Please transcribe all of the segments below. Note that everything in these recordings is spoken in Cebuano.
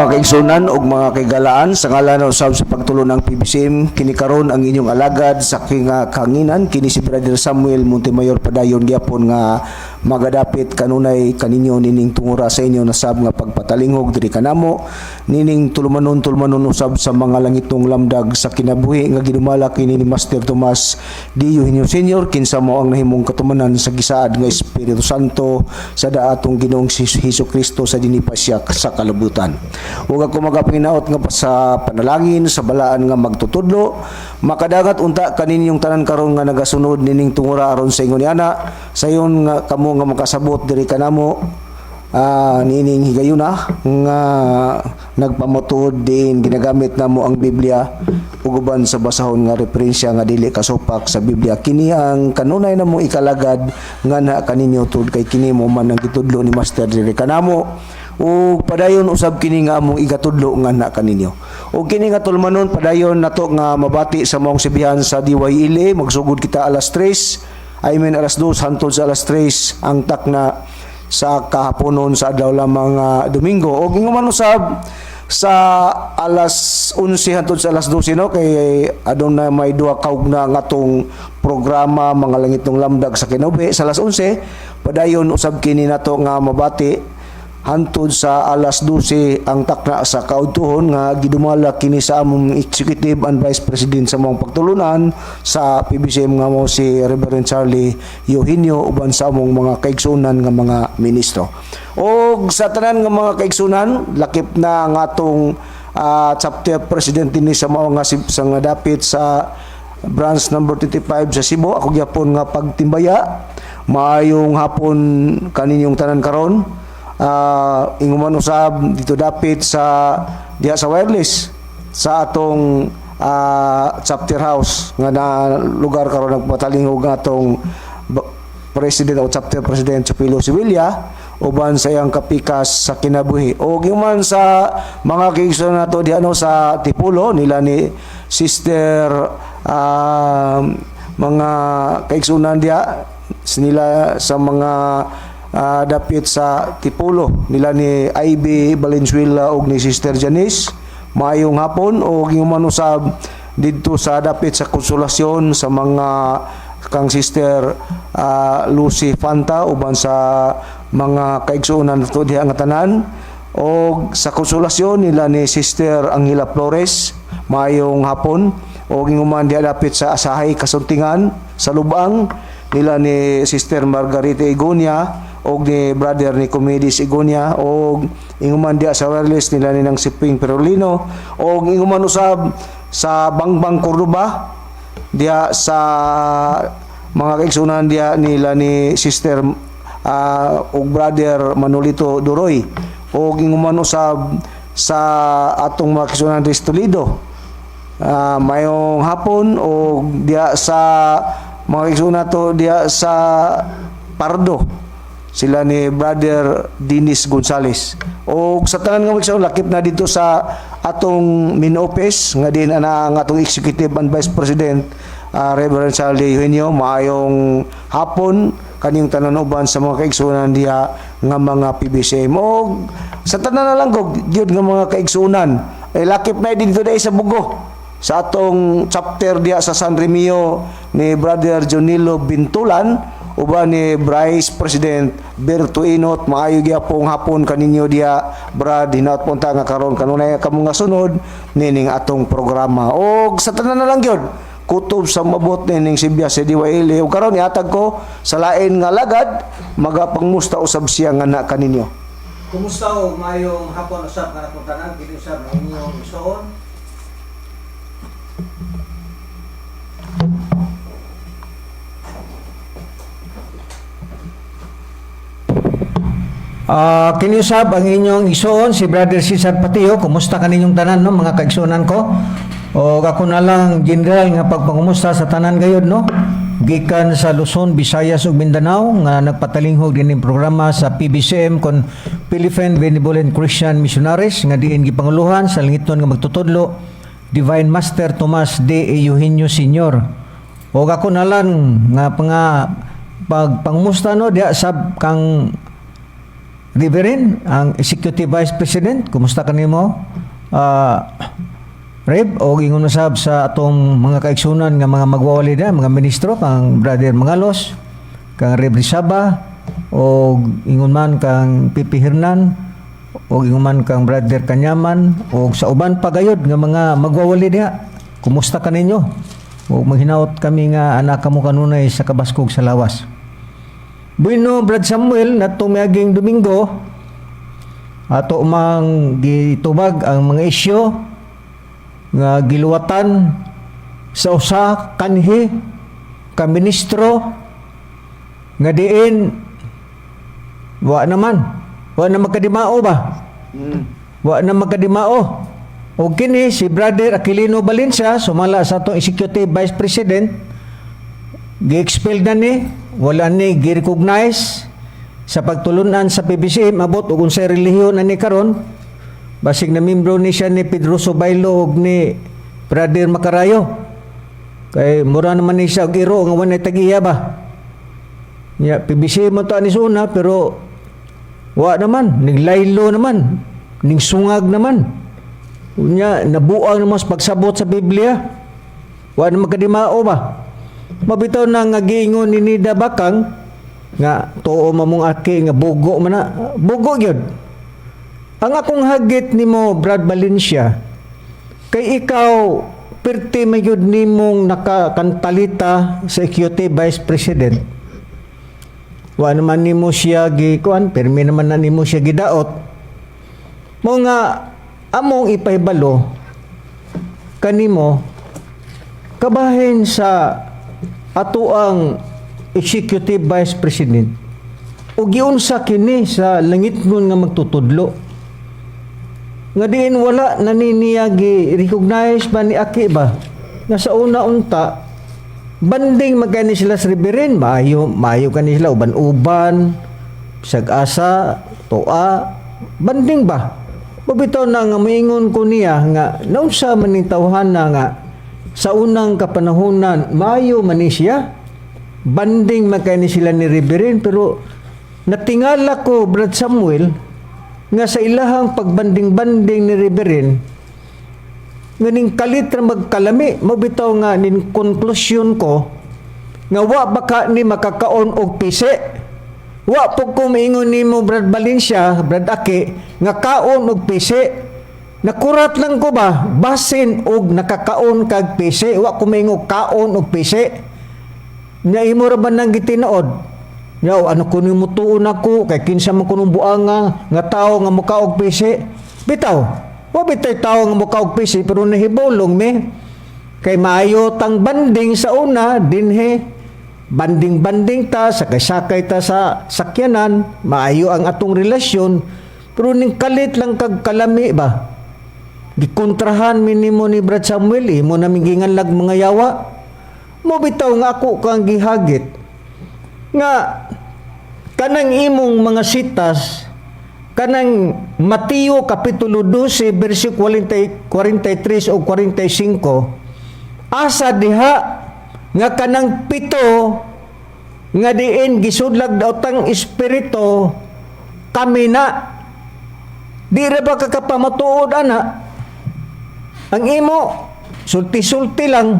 Mga kaigsunan ug mga kaigalaan, sa ngalan usab sa pagtulo ng PBCM, kini karon ang inyong alagad sa kinga kanginan, kini si Brother Samuel Montemayor, padayon gyapon nga magadapit kanunay kaninyo nining tungura sa inyo nasab nga pagpatalinghog diri kanamo nining tulumanon tulumanon usab sa mga langitong lamdag sa kinabuhi nga gidumala kini ni Master Tomas D. Eugenio Senior, kinsa mo ang nahimong katumanan sa gisaad nga Espiritu Santo sa daatong Ginoong Hesus Kristo sa dinhi pa siya sa kalibutan. Ug ako magapanginaot nga sa panalangin sa balaan nga magtutudlo, makadangat unta kaninyong tanan karon nga nagasunod nining tungura aron sa ingon niana sayon nga kamo nga makasabot diri kanamo niining higayuna nga nagpamatuod din ginagamit namo ang Biblia ug uban sa basahon nga referensya nga dili kasupak sa Biblia. Kini ang kanunay namo ikalagad nga na kaninyo tud kay kini mo man ang gitudlo ni Master diri kanamo ug padayon usab kini nga among igatudlo nga na kaninyo. Ug kini nga tulumanon, padayon nato nga mabati sa maong sibihan sa DYLA. Magsugod kita alas 3, I mean alas 2 hantod sa alas 3 ang takna sa kahaponon sa adlaw lamang Domingo. O ingon usab sa alas 11 hantod sa alas 12, no, kay aduna may duha kaugna nga atong programa, Mga Langitong Lamdag sa Kinabuhi, sa alas 11. Padayon usab kini nato nga mabati hantod sa alas 12 ang takna sa kaudtuhon nga gidumala kini sa among executive and vice president sa among pagtulunan sa PBCM nga mo si Reverend Charlie Eugenio uban sa among mga kaigsunan nga mga ministro. Og sa tanan nga mga kaigsunan, lakip na ang atong chapter president dinhi sa mao nga sa nga dapit sa branch number 25 sa Cebu, ako gyapon nga pagtimbaya, maayong hapon kaninyong tanan karon. Inguman usab dito dapit sa diha sa wireless sa atong chapter house nga na lugar karon nagpatalinghog nga atong president o chapter president Chupilo Sevilla uban sa iyang kapikas sa kinabuhi. O man sa mga kaigsoon nato diha, no, sa Tipulo nila ni Sister mga kaigsunan diha nila sa mga dapit sa Tipulo nila ni Ivy Valenzuela ug ni Sister Janice, maayong hapon. O man usab didto sa dapit sa Konsolasyon sa mga kang Sister Lucy Fanta uban sa mga kaigsuonan nato diha nga tanan. Og sa Konsolasyon nila ni Sister Angela Flores, maayong hapon. Og inguman diha dapit sa Asahay Kasuntingan sa Lubang nila ni Sister Margarita Igonia og ni Brother Nicomedes Igonia. Og inguman diha sa wireless nila ni nang Siping Perolino. Og inguman usab sa Bangbang Cordoba diha sa mga kaigsunan diha nila ni Sister ug Brother Manolito Duroy. Og inguman usab sa atong mga kaigsunan sa Toledo, mayong hapon. Og diha sa mga kaigsunan nato diha sa Pardo sila ni Brother Dennis Gonzales. Og sa tanan nga mga lakip na dito sa atong main office nga din ana ang atong executive and vice president Reverend Charlie Eugenio, maayong hapon kaning tanan uban sa mga kaigsunan diha nga mga PBCM. Og sa tanan na lang gog gyud nga mga kaigsunan ay lakip na dito dai sa Bugo sa atong chapter diha sa San Remio ni Brother Jonilo Bintulan uban ni Bryce President Berto Inot, maayo gyapong hapon kaninyo diha, Brad. Hinaut po nga karon kanunay kamo nga sunod nining atong programa. Og sa tanan na lang gyud kutob sa mabot nining Sibya sa DYL. Ug karon ihatag ko sa lain nga lagad, magapangmusta usab siya nga na kaninyo. Kumusta o mayong hapon usab kanatong tanan, kini usab ang inyong igsoon. Kini usab ang inyong igsoon si Brother Cesar Patio. Kumusta kaninyong tanan, no, mga kaigsuonan ko? O ako na lang general nga pagpangumusta sa tanan gayud, no. Gikan sa Luzon, Visayas ug Mindanao nga nagpatalinghog dinhi programa sa PBCM kon Philippine Benevolent Christian Missionaries nga diin gipanguluhan sa langitnon nga magtutudlo Divine Master Tomas D. Eugenio Sr. O ako na lang nga pagpangumusta, no, diha sab kang Reverend, ang Executive Vice President. Kumusta kanimo, Reb, o ingon usab sa atong mga kaigsunan nga mga magwawali na, mga ministro, kang Brother Mangalos, kang Reb Rizaba, o ingon man kang Pipi Hernan, o ingon man kang Brother Kanyaman, o sa uban pa gayod nga mga magwawali diha. Kumusta kaninyo? O maghinaot kami nga anak kamo kanunay sa kabaskog sa lawas. Bueno, Brad Samuel, natong miaging Domingo, ato mang gitubag ang mga isyu nga giluwatan sa usa kanhi ka ministro nga diin wa naman wa na magkadimao ba, wa na magkadimao. O kini si Brother Aquilino Valencia, sumala sa atong Executive Vice President, gi-expel na ni, wala ni gi-recognize sa pagtulunan sa PBCM. Abot ug unsay relihiyon ani karon, basig na membro ni siya ni Pedro Subaylo ug ni Brother Macarayo, kay mura naman ni siya og iro nga walay tag-iya ba. Nya PBCM mo to ani suna, pero wa naman ning laylo, naman ning sungag naman. Unya nabuang naman sa pagsabot sa Biblia, wa na magkadimao ba. Mabitaw na nga giingon ni Nida Bakang nga tuo mamong aki nga bugo man na, bugo gyud. Ang akong hagit nimo, Brad Valencia, kay ikaw perti may gyud nimong nakakantalita sa Executive Vice President. Wa naman nimo siya gi kuan, pirmi naman na nimo siya gidaot. Mo nga among ipahibalo kanimo kabahin sa ato ang Executive Vice President o giunsa kini sa langitnon nga magtutudlo nga diin wala na ni niya gi-recognize ba ni Aki ba, nga sa una unta banding magkani sila sa Reverend, maayo maayo kani sila, uban-uban, bisag asa toa banding ba. Mabitaw na nga moingon ko niya nga naunsa man ning tawhana nga sa unang kapanahonan maayo man ni siya, banding magkani sila ni Reverend, pero natingala ko, Brad Samuel, nga sa ilahang pagbanding-banding ni Reverend nga ning kalit ra magkalami. Mabitaw nga nin konklusyon ko nga wa baka ni makakaon og pisi. Wa po ko maingon nimo, Brad Valencia, Brad Aki, nga kaon og pisi. Nakurat lang ko ba basin og nakakaon kag pisi. Wa ko maingon kaon og pisi. Nya imo ra ba nang gitinaod? Yaw, ano ko nimo tuon ako kay kinsa man kunong buanga nga tao nga mukaog pisi. Bitaw. Wa bitay tao nga mukaog pisi, pero nahibulong me. Kay maayo tang banding sa una dinhe, banding-banding ta, sakay-sakay ta sa sakyanan, maayo ang atong relasyon, pero ning kalit lang kag kalami ba. Gikontrahan mi nimo ni Brad Samuel, imo naming ginganlag mga yawa. Mo bitaw nga ako kang gihagit nga kanang imong mga sitas, kanang Mateo kapitulo 12 versikulo 40, 43 o 45, asa diha nga kanang pito nga diin gisudlag daw tang espiritu kami na? Di ra ba kakapamatuod ana? Ang imo sulti-sulti lang,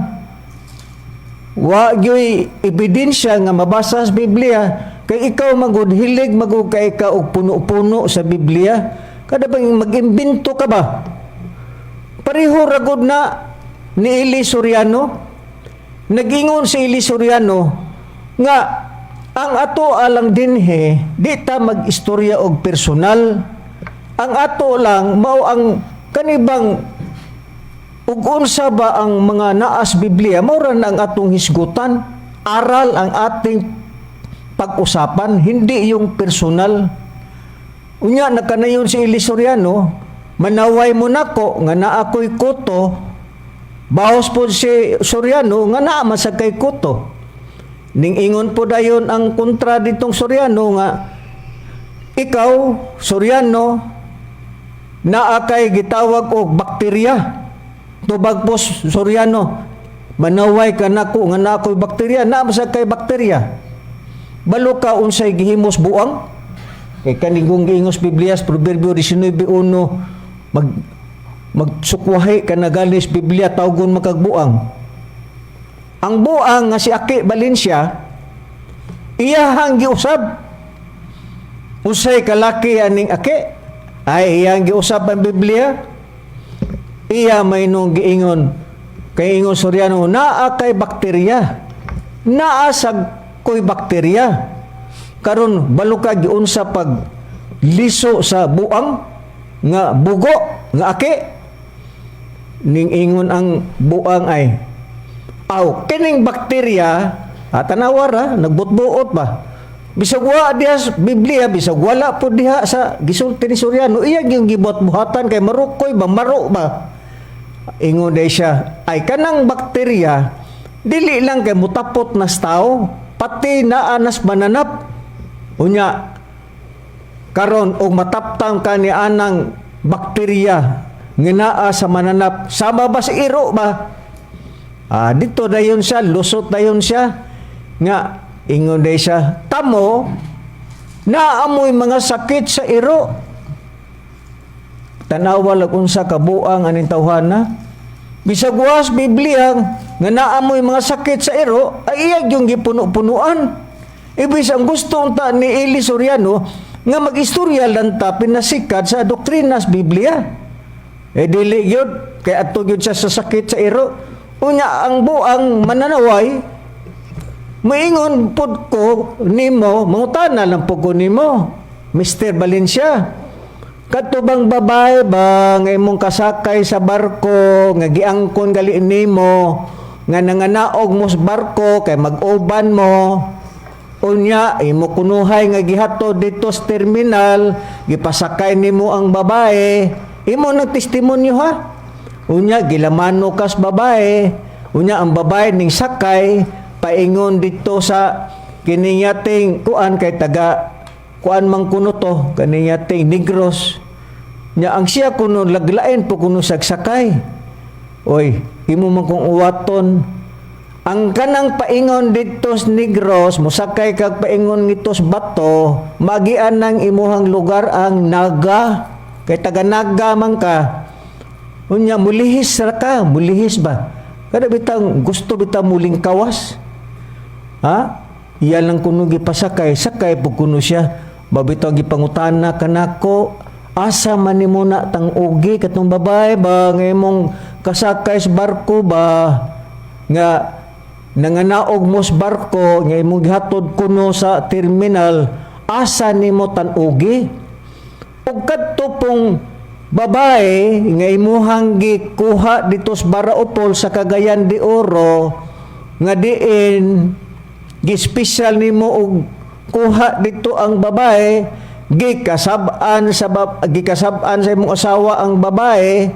wa gyoy ebidensya nga mabasa sa Biblia, kay ikaw magud hilig magud kay ka og puno-puno sa Biblia. Kada bang mag-imbento ka ba? Pareho ra gud na ni Eli Soriano. Nagingon si Eli Soriano nga ang ato alang dinhe, di ta mag-istorya og personal. Ang ato lang mao ang kanibang ug unsa ba ang mga naas Biblia, mao ra na ang atong hisgutan. Aral ang ating pag-usapan, hindi yung personal. Unya nakanayon si Eli Soriano, manaway mo nako nga naa ko'y kuto. Bahos po si Soriano nga naa man sa kay kuto. Ning ingon po dayon ang kontra ditong Soriano nga ikaw, Soriano, naa kay gitawag og bakterya. Tubag po Soriano, manaway ka nako nga naa ko'y bakterya, naa man sa kay bakterya. Balo ka unsay gihimos buang? Kay kanigong giingos Biblia sa Proverbio 19:1, magsukwahi ka na galis Biblia, tawgon makagbuang. Ang buang nga si Aki Valencia, iyahang giusab. Unsay kalaki aning Aki? Ay iyang giusab ang Biblia. Iya may nung giingon kay ingon Soriano, naa kay bakterya. Naa sa koy bakterya. Karon balo ka giunsa pag liso sa buang nga bugo nga Aki. Ning ingon ang buang ay, aw, kining bakterya, ah, tanawa ra, nagbutbuot ba. Bisag wa diha sa Biblia, bisag wala po diha sa gisulti ni Soriano, iya yung gibuhat-buhatan kay marukoy ba, maro ba. Ingon day siya, ay kanang bakterya, dili lang kay mutapot nas tao, pati naa nas mananap. Unya, karon og mataptang ka ni anang bakterya nga naa sa mananap, sama ba sa iro ba? Ah, dito dayon siya, lusot dayon siya. Nga, ingon day siya, tamo, naamoy mga sakit sa iro. Tanawa lag unsa kabuang aning tawhana. Bisag was Biblia nga naamoy mga sakit sa iro, ay iyag yung gipuno-punuan. Ibig ang gusto unta ni Eli Soriano nga mag-istorya lang ta pinasikat sa doktrinas Biblia. Eh dili gyud kay adto gyud siya sa sakit sa iro. Unya ang buang mananaway maingon pud ko nimo, mangutana lang pud ko nimo, Mr. Valencia. Kadto bang babae ba nga imong kasakay sa barko nga giangkon gali nimo nga nanganaog mo sa barko kay mag-uban mo? Unya imo kunuhay nga gihatod dito sa terminal, gipasakay nimo ang babae, imo nang testimonyo ha. Unya gilamano kas babae, unya ang babae ning sakay paingon dito sa kininyating kuan kay taga kuan man kuno to, kaninyating Negros. Nya ang siya kuno laglain po kuno sagsakay. Oy, imo man kong uwaton. Ang kanang paingon dito sa Negros, mosakay kag paingon ngito sa Bato, magian ng imuhang lugar ang Naga. Kay taga Naga man ka. Unya mulihis ra ka, mulihis ba? Kada bitang gusto bitang muling kawas. Ha? Iya lang kuno gipasakay, sakay pud kuno siya. Mabitaw gipangutana kanako, asa man nimo na tang-ugi katong babae ba nga imong kasakay sa barko ba nga nanganaog mo sa barko nga imong gihatod kuno sa terminal, asa nimo tan-ugi? Ug kadto pong babae nga imuhang gikuha dito sa Baraopol sa Cagayan de Oro nga diin gi-special nimo og kuha dito ang babae, gikasab-an sa imong asawa ang babae.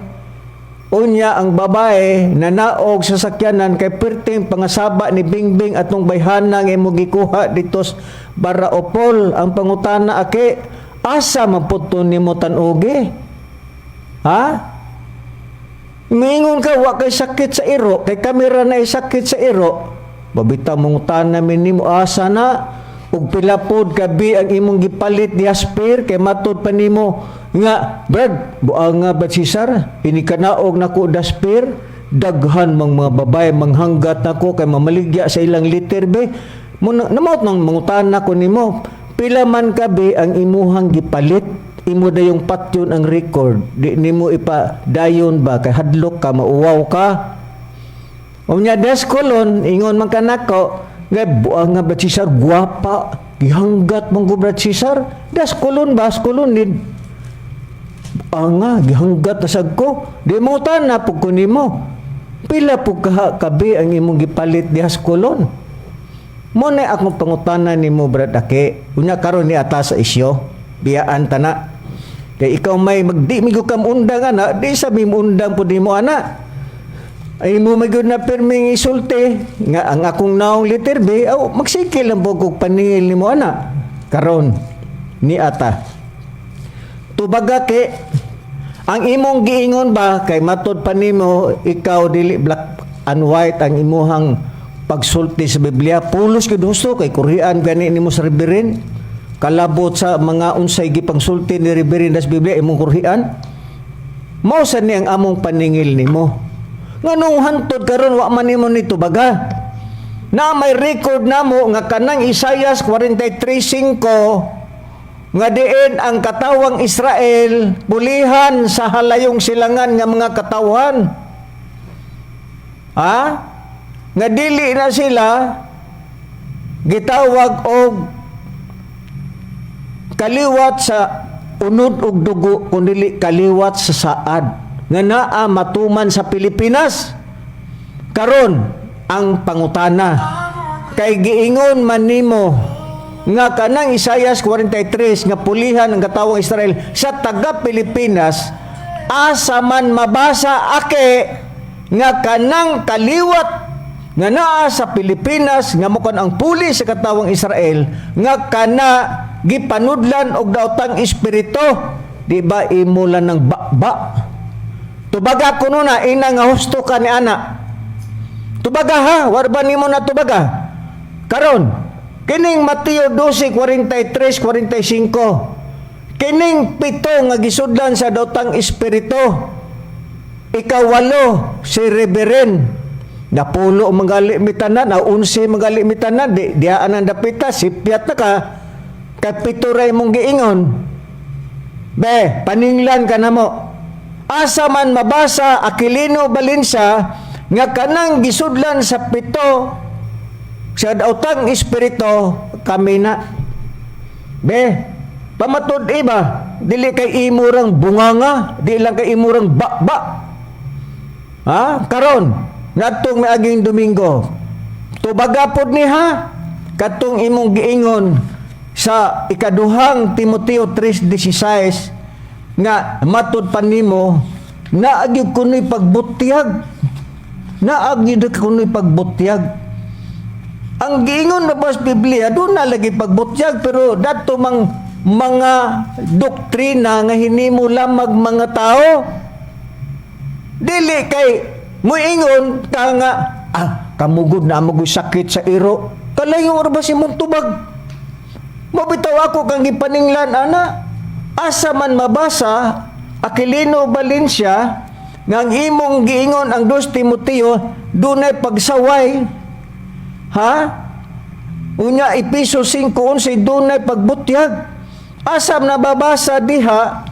Unya ang babae nanaog sa sakyanan kay perting pangasaba ni Bingbing atong bayhana nga imo gikuha dito sa Baraopol. Ang pangutana, ake, asa man pud to nimo tan-ugi? Ha? Mingon ka wa kay sakit sa iro, kay kamera na sakit sa iro. Babita mong tanan nimo asa na ug pila pod kabi ang imong gipalit ni Asper kay matod pa nimo nga, "Brad, buang nga Brad Cesar, ini kanaog nako Dasper, daghan mang mga babae manghanggat nako kay mamaligya sa ilang liter be." Mo namaot nang mangutana ko nimo, pila man kabi ang imuhang gipalit? Imo dayong patyon ang record, di nimo ipa dayon ba kay hadlok ka mauwaw ka. Unya des kolon ingon man kanako nga, "Buang nga Brad Cesar, gwapa, gihanggat mong ko Brad Cesar." Des kolon ba, kolon ni anga gihanggat na sad ko. Di mo na pug ko nimo, pila pug kaha kabi ang imong gipalit diha sa kolon? Mo na akong pangutana nimo, Brad Ake. Unya karon ni ata sa isyo, biyaan ta na. Kay ikaw may magdi migo kam undang ana, di sa mi undang pud nimo ana. Ay mo magyud na pirming isulti nga ang akong naong liter B, aw magsikil lang po kog paningil nimo ana. Karon ni ata. Tubaga ke ang imong giingon ba kay matod pa nimo ikaw dili black and white ang imuhang pagsulti sa Biblia, pulos gid husto kay kurian gani nimo sa reverend. Kalabot sa mga unsay gipangsulti ni Reverend sa Biblia imong kurhian. Mao sa ni ang among paningil nimo. Nganong hantod karon wa man nimo ni tubaga? Na may record namo nga kanang Isaiah 43:5 nga diin ang katawang Israel pulihan sa halayong silangan nga mga katawhan. Ha? Nga dili na sila gitawag og kaliwat sa unod og dugo kundi kaliwat sa saad nga naa matuman sa Pilipinas. Karon ang pangutana, kay giingon man nimo nga kanang Isaiah 43 nga pulihan ang katawang Israel sa taga Pilipinas, asa man mabasa ake nga kanang kaliwat nga naa sa Pilipinas nga mukan ang puli sa katawang Israel nga kana gipanudlan og daotang espiritu? Di ba imo lang ng ba? Tubaga kuno na ina nga husto ka ni ana. Tubaga ha, war ba nimo na tubaga? Karon, kining Mateo 12:43 45. Kining pito nga gisudlan sa daotang espiritu. Ikawalo si Reverend. Napulo magali mitanan, na 11 magali mitanan, di diaan ang dapita, sipyat na ka. Kay pito ra imong giingon. Be, paninglan ka na mo. Asa man mabasa, Aquilino Valencia, nga kanang gisudlan sa pito sa daotang espiritu kami na? Be, pamatud iba, dili kay imurang bunganga, di lang kay imurang ba. Ha? Karon, ngadtong miaging Domingo, tubaga pod ni ha, katong imong giingon sa ikaduhang Timoteo 3:16 nga matud pa nimo naagi kuno'y pagbutyag. Naagi kuno'y pagbutyag. Ang giingon na ba sa Biblia, doon na lagi pagbutyag, pero dato mang mga doktrina nga hinimo lamang mga tao. Dili kay muingon ka nga, ah, kamugod na mo sakit sa iro. Kalayo ra ba si mong tubag? Mabitaw ako kang gipaninglan ana. Asa man mabasa, Aquilino Valencia, nga ang imong giingon ang 2 Timoteo dunay pagsaway? Ha? Unya Epeso 5:11 dunay pagbutyag. Asam nababasa diha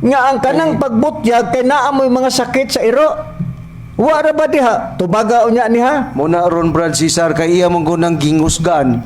nga ang kanang pagbutyag kay naa moy mga sakit sa iro? Wa ra ba diha? Tubaga unya niha. Muna ron, Brad Cesar, kay iya mong kunang gingusgan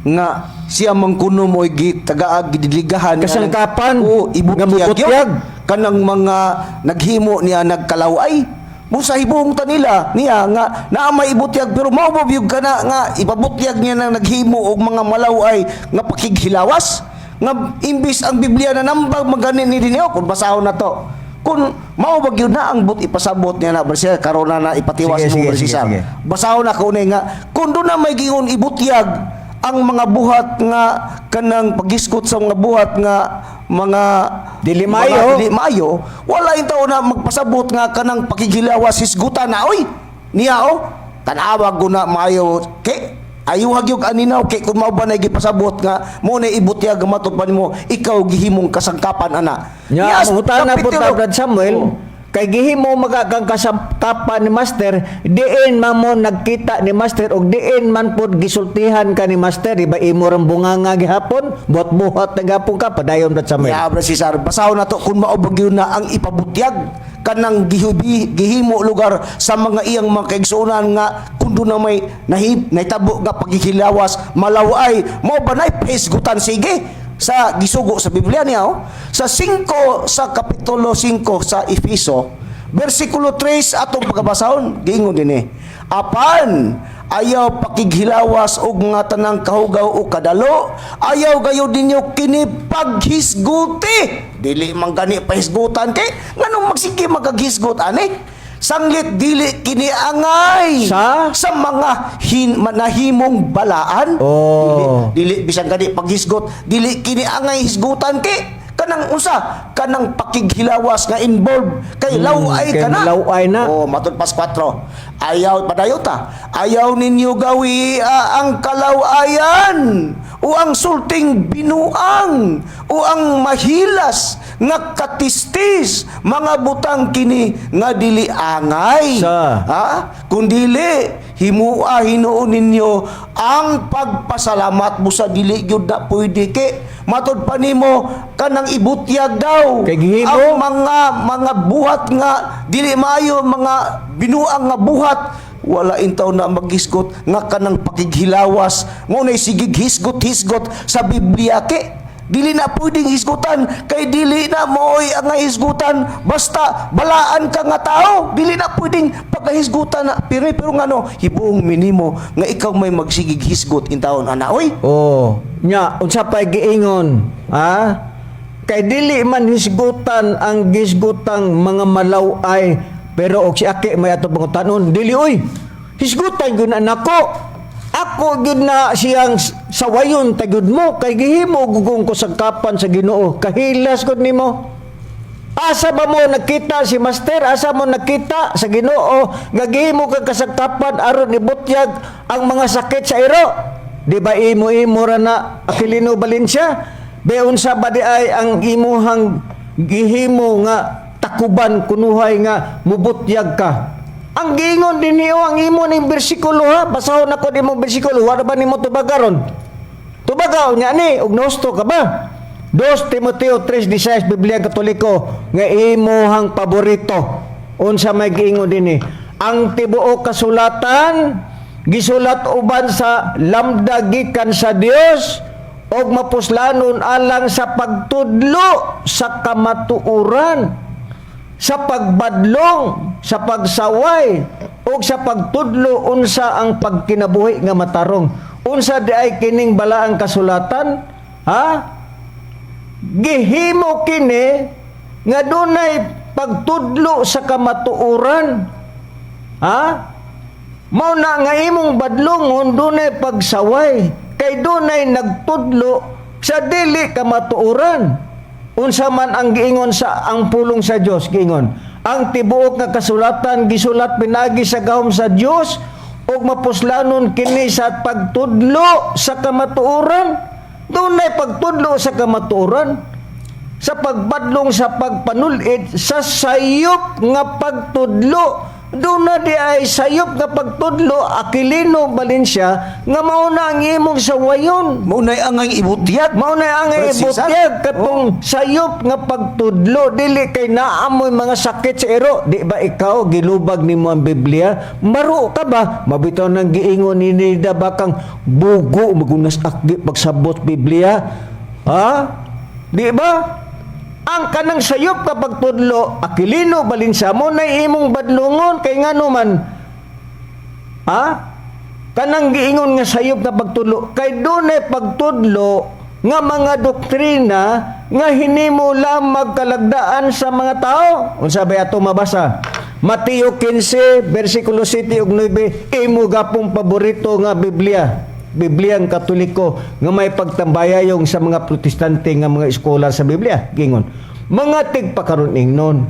nga siya man kuno mo'y gitagaag gidiligahan. Kasangkapan. Oo, nga ibutyag mubutyag. yun. Kanang mga naghimo niya nagkalaway mo sa hibong ta nila niya nga naa may ibutyag, pero mao ba biyug kana nga ipabutyag niya na naghimo og mga malaway nga pakighilawas nga imbis ang Biblia na nambag magani ni dinyo? Kung basahon na to, kung mao ba gyud na ang but ipasabot niya na Brad karon na na ipatiwas Sige, mo, sige, Brad sige, Cesar. Sige. Basahon na ko ni nga kung doon na may giingon ibutyag ang mga buhat nga kanang pagisgot sa mga buhat nga mga Dili mga maayo. dili maayo, wala yung tao na magpasabot nga kanang pakighilawas hisgutan na oy niya oh tan-awag ko na maayo kay ayuhag yung aninaw kay kung mao ba na gipasabot nga mo na ibutyag nga matud pa nimo ikaw gihimong kasangkapan ana. Nya, Yes, mangutana po ta, kapitulo. Brad Samuel, Oh. kay gihimo magagang kasangkapan ni Master, diin man mo nagkita ni Master og diin man pod gisultihan ka ni Master, di ba imo rang bunganga gihapon, buhat-buhat na gihapon ka, padayon, Brad Samuel. Ya, Brad Cesar, basahon na to kung mao ba gyud na ang ipabutyag kanang gihubi, gihimo lugar sa mga iyang mga kaigsuonan nga kung doon na may nahitabo nga paghihilawas malaway, mao ba nay pahisgutan sige sa gisugo sa Biblia niya oh? Sa 5, sa kapitulo 5 sa Efeso, bersikulo 3, atong pagabasahon, giingon dinhi: "Apan ayaw pakighilawas og mga tanang kahugaw o kadalo, ayaw gayud ninyo kini paghisguti." Dili man gani pahisgutan kay nganong magsige magaghisgot ani? Sanglit dili kini angay Sa? sa mga nahimong balaan. Oh. Dili, dili bisan gani paghisgot, dili kini angay hisgutan kay kanang unsa kanang pakighilawas nga involved kay laway kay ka na. laway na. Oh, matud pas 4. Ayaw padayon ta. Ayaw ninyo gawi ang kalawayan. o ang sulting binuang, o ang mahilas nga katistis, mga butang kini nga dili angay. Sa. Ha? Kundili himua hinuon ninyo ang pagpasalamat mo sa dili gyud na pwede kay matod pa nimo kanang ibutyag daw Kay gihimo. ang mga buhat nga dili maayo, mga binuang nga buhat. Wala intaw na maghisgot nga kanang pakighilawas mo nay sigig hisgot-hisgot sa Biblia ke dili na pwedeng hisgutan kay dili na mooy ang hisgutan. Basta balaan ka nga tao, dili na pwedeng pagkahisgutan na pero pero ngano hibuong minimo nga ikaw may magsigig hisgot intawon ana oy. Oh, nya unsa pay giingon? Ha? Kay dili man hisgutan ang gisgutang mga malaw-ay, pero og si Aki may ato pangutanon, dili oy. Hisgutan gyud na nako. Ako gyud na siyang sawayon ta gyud mo kay gihimo gugong ko sa kapan sa Ginoo. Kahilas gud nimo. Asa ba mo nakita si Master? Asa mo nakita sa Ginoo nga gihimo kag kasagkapan aron ibutyag ang mga sakit sa iro? Di ba imo-imo ra na, Aquilino Valencia? Be unsa ba di ay ang imuhang gihimo nga takuban kunuhay nga mubutyag ka? Ang giingon dinhi oh, ang imo ning bersikulo ha, basahon ako di mong bersikulo, wala ba nimo tubagaron? Tubagaw niya ni, ug nosto ka ba? 2 Timoteo 3:16, Biblia Katoliko nga imuhang paborito. Unsa may giingon dinhi? Ang tibuok kasulatan gisulat uban sa lambda gikan sa Dios og mapuslanon alang sa pagtudlo sa kamatuoran, sa pagbadlong, sa pagsaway, ug sa pagtudlo unsa ang pagkinabuhi nga matarong. Unsa di ay kining balaang kasulatan? Ha? Gihimo kini nga dunay pagtudlo sa kamatuoran. Ha? Mao na nga imong badlongon dunay pagsaway kay dunay nagtudlo sa dili kamatuoran. Unsa man ang giingon sa ang pulong sa Dios, giingon ang tibuok nga kasulatan gisulat pinagi sa gahom sa Dios ug mapuslanon kini sa pagtudlo sa kamatuoran. Dunay pagtudlo sa kamatuoran, sa pagbadlong, sa pagpanulid sa sayop nga pagtudlo. Doon na di ay sayop nga pagtudlo, Aquilino Valencia, nga mao na ang imong sawayon. Mao nay angay ibutyag. Mao na ang Brad Cesar. ibutyag katong sayop nga pagtudlo, dili kay naamoy mga sakit sa iro. Di ba ikaw gilubag nimo ang Biblia? Maro ka ba? Mabitaw nang giingon ni Nida bakang bugo magunas akdi pagsabot Biblia. Ha? Di ba? Ang kanang sayop nga pagtudlo, Aquilino Valencia, mo na imong badlongon kay ngano man. Ha? Kanang giingon nga sayop nga pagtudlo kay dunay pagtudlo nga mga doktrina nga hinimo lamang kalagdaan sa mga tao. Unsa ba ato mabasa? Mateo 15 bersikulo 7 ug 9, imo gapong paborito nga Biblia. Bibliang Katoliko nga may pagtambayayong sa mga Protestante nga mga eskolar sa Biblia. Gingon, mga tigpakaron ingnon.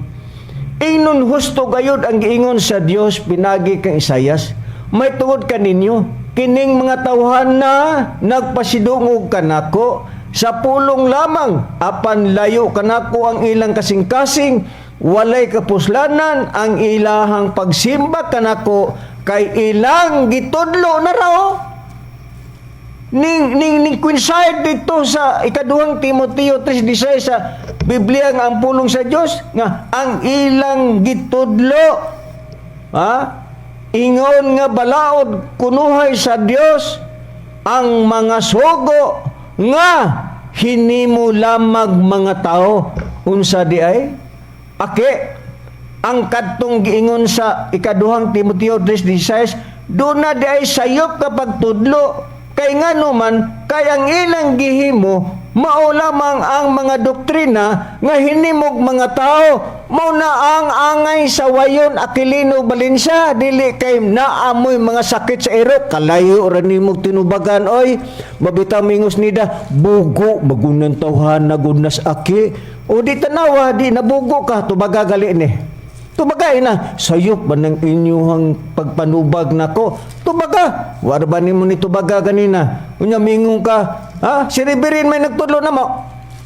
Ingnon husto gayud ang giingon sa Dios pinagi kang Isayas. May tungod kaninyo, kining mga tawhan na nagpasidungog kanako sa pulong lamang, apan layo kanako ang ilang kasing-kasing, walay kapuslanan ang ilahang pagsimba kanako kay ilang gitudlo na raw ning ning coincide dito sa ikaduhang Timoteo 3:16 sa Biblia nga ang pulong sa Dios nga ang ilang gitudlo, ha, ingon nga balaod kunuhay sa Dios ang mga sugo nga hinimo lamang mga tao. Unsa di ay, Aki, ang kadtong giingon sa ikaduhang Timoteo 3:16, doon na di ay sayop ka pagtudlo kay ngano man kay ang ilang gihimo mao lamang ang mga doktrina nga hinimog mga tao. Mao na ang angay sa wayon, Aquilino Valencia, dili kay naamoy mga sakit sa iro. Kalayo ra nimog tinubagan oy. Mabitaw mingos nida bugo magunan tawhan na gunas aki o di tanawa di nabugo ka. Tubaga gali ni. Tubagay na, sayop ba ng inyuhang pagpanubag nako? Tubaga, wala ba nimo ni tubaga ganina? Unya mingon ka, ha? Si Reverend may nagtudlo na mo.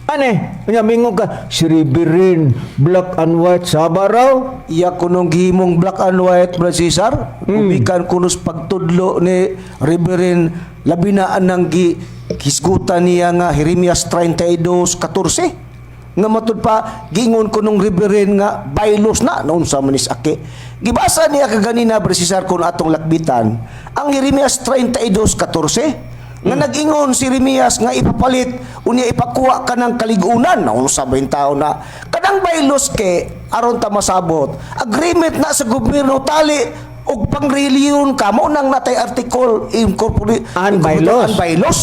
Ane, unya mingon ka, si Reverend, black and white, saba raw. Iya kunong gihimong black and white, Brad Cesar. Gumikan kunos pagtudlo ni Reverend, labi na anang gi hisgutan niya nga Jeremias 32:14 nga matud pa giingon ko nung Reverend nga bylaws na noon sa manis ake. Gibasa niya kaganina, Brad Cesar, kung atong lakbitan ang Jeremias 32:14 nga nag-ingon si Jeremias nga ipapalit unya ipakuha ka ng kaligunan na unsa ba yung tao na kanang bylaws ke. Aron ta masabot, agreement na sa gobyerno tali og pangreliyon ka mo nang natay article incorporate. An bylaws. An bylaws.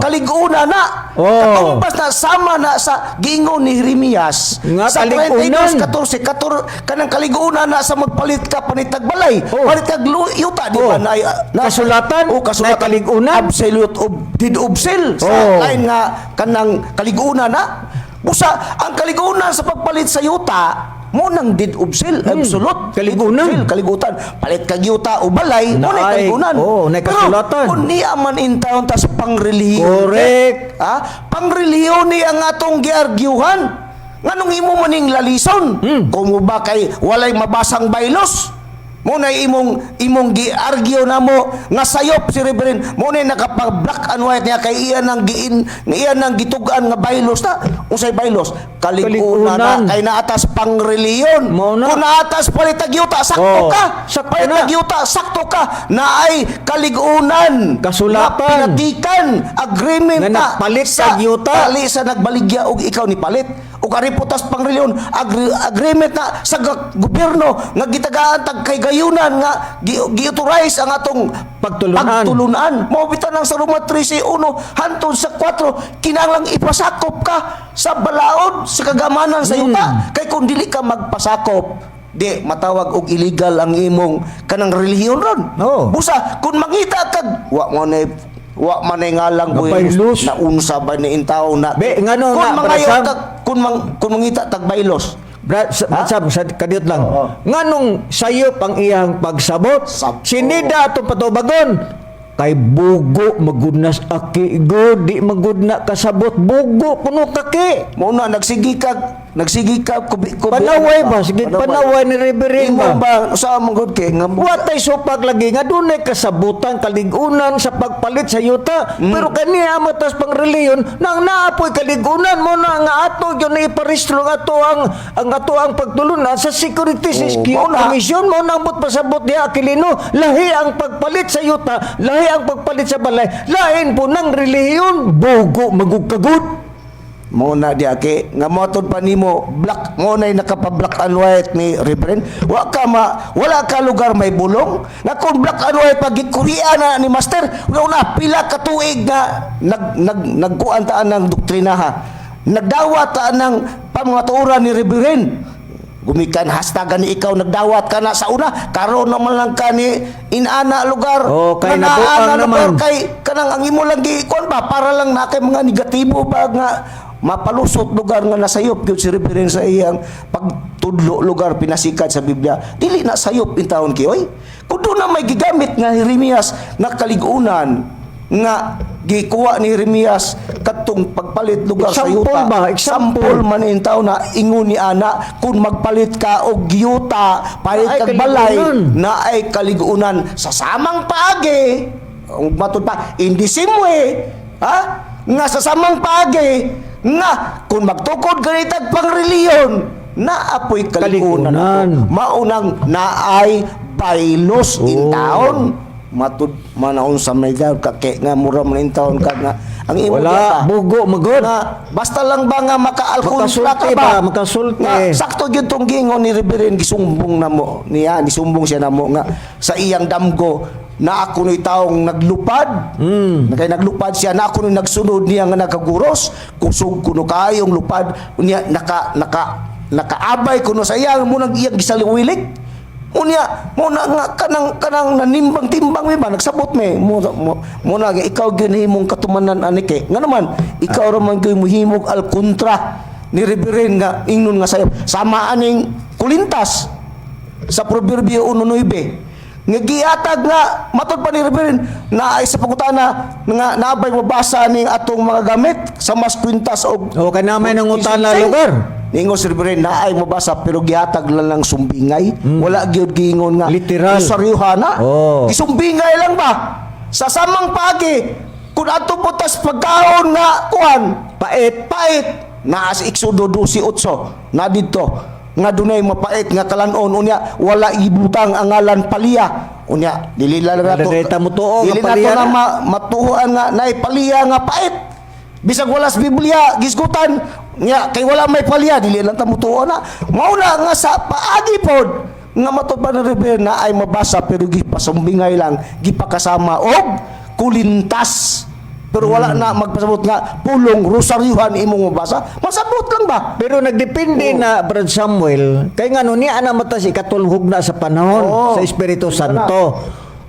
Kaligunan na. Katumbas na sama na sa giingon ni Jeremias Nga sa kaligunan. 32:14 kanang kaligunan na sa magpalit ka panitag balay, palit kag yuta, di ba na, Kasulatan, oh, kasulatan na kaligunan. Absolute of deed of sale sa lain nga kanang kaligunan na. Busa ang kaligunan sa pagpalit sa yuta mo nang deed of sale, absolute Kaligunan. deed of sale, kaligutan, palit kag yuta o balay mo na kaligunan. Oh, naay kasulatan. Pero kung niya man in taon ta sa pangrelihiyon. Ha, pangrelihiyon ni ang atong giargyuhan, nganong imo maning lalison? Kung ba kay walay mabasang bylaws mo na imong gi-argue na mo nga sayop si Reverend, mo na nakapag black and white niya kay iya nang giin, iya nang gitug-an nga bylaws na. Unsay bylaws? Kaligunan na Kaligunan. kay naatas pangreliyon. Mao na. Kung naatas palitag yuta, sakto ka. Sakto Palitag na. yuta, sakto ka na ay kaligunan. Kasulatan. Na pinatikan agreement Nga na nagpalit sa kag yuta. tali sa nagbaligya og ikaw ni palit o kariputas pangreliyon, agreement na sa gobyerno nga gitagaan tag kay gayunan nga gi-authorize ang atong Pagtulunan. Pagtulunan mao bitan ang sa Roma 13:1 hantod sa 4, kinahanglang ipasakop ka sa balaod sa kagamanan sa yuta, kay kung dili ka magpasakop, di matawag og illegal ang imong kanang relihiyon ron. Busa kung mangita kag wa mo na, wa man ay ngalang Nga bylaws. na unsa ba ni intaw na. Be, ngano kung nga, mangayo Brad Sam? tag kung mangita tag bylaws. Brad, sa, Sam, sa kadiyot lang. Oo. Nganong sayop ang iyang pagsabot? Sinida atong patubagon. Kay bugo magunas aki go, di magud na kasabot, bugo kuno kaki. Mo na nagsigi ka kubi, kubi. Panaway ba? Sige, panaway ni Reverend imo ba? Ba sa among gud kay nga Watay supag lagi nga dunay kasabutan kaligunan sa pagpalit sa yuta. Pero kaniya matas pang reliyon nang naapoy kaligunan mo na nga ato gyud na iparehistro nga ato ang ato ang pagtulunan sa Securities Oh, mao na. Commission mo nang but pasabot diha, Aquilino. Lahi ang pagpalit sa yuta, lahi ang pagpalit sa balay, lain po ng relihiyon, bugo magugkagud. Mo na di ake nga motud pa nimo black mo na nakapa black and white ni Reverend, wa ka ma, wala ka lugar may bulong nga kung black and white pag gikurian na ni master wala na pila ka tuig nga nag nag nagkuan taan ng doktrina ha, nagdawat taan ng pamatuoran ni Reverend. Gumikan hashtag ni ikaw nagdawat ka na sa una, karon naman lang ka ni inana lugar. Oh, kay nga naa nabuang na lugar naman. Kay kanang ang imo lang gi kuan ba para lang na kay mga negatibo ba nga mapalusot lugar nga nasayop gyud si Reverend sa iyang pagtudlo lugar pinasikat sa Biblia. Dili na sayop in taon kiyoy kung doon na may gigamit nga Jeremias nga kaligunan nga gikuha ni Jeremias katong pagpalit lugar sa Example yuta. ba? Example. Sample man in taon na ingon ni ana kung magpalit ka og yuta, palit Naay kag balay, kaligunan. na ay kaligunan sa samang paagi. Ang matud pa in the same way ha nga sa samang paagi nga kung magtukod ganitag pangreliyon na apoy kaligunan Kaligunan. ako. Maunang naay bylaws in taon matud manaon sa may daw kake nga mura man in taon ka nga ang imo Wala, gyata. bugo magud. Nga basta lang ba nga makaalkontra ka Makasulti ba, ba, makasulti. Nga, sakto gyud tong gingon ni Reverend, gisumbong na mo niya, gisumbong siya namo nga sa iyang damgo na ako ni taong naglupad. Kay naglupad siya na ako ni nagsunod niya nga nakaguros, kusog kuno kayong lupad niya, naka naka nakaabay kuno sa iya mo nang iyang gisaliwilik. Unya, mo na nga kanang kanang nanimbang-timbang mi ba nagsabot mi mo mo, mo na nga ikaw gyud himong katumanan ani kay nga naman ikaw ra man gyud mohimog al kontra ni Reverend nga ingnon nga sayo sama aning kulintas. Sa Proverbio 1:9 nga giatag nga matod pa ni Reverend na ay sa pangutana nga naabay mabasa ning atong mga gamit sa mas kwintas og O kay na may nangutana lugar. Ningon si Reverend na ay mabasa pero gihatag lang lang sumbingay. Wala gyud giingon nga Literal. Rosaryuhana. Oh. Gisumbingay lang ba? Sa samang pagi kung ato po tas pagkaon nga kuan Pait. Pait naa sa Exodo 12:8 na didto nga dunay mapait nga kalanon, unya wala ibutang ang ngalan palya. Unya dili lang nato Dili ta motuo nga dili nato palya na na. Matuoan nga naay palya nga pait bisag wala sa Biblia gisgutan nya kay wala may palya, dili lang ta motuo na. Mao na nga sa paagi pod nga matud pa ni Reverend na ay mabasa pero gipasumbingay lang, gipakasama og kulintas, pero wala na magpasabot nga pulong rosaryuhan imong mabasa. Masabot lang ba? Pero nagdepende na, Brad Samuel, kay ngano niya na mata si ikatulhog na sa panahon sa Espiritu Santo.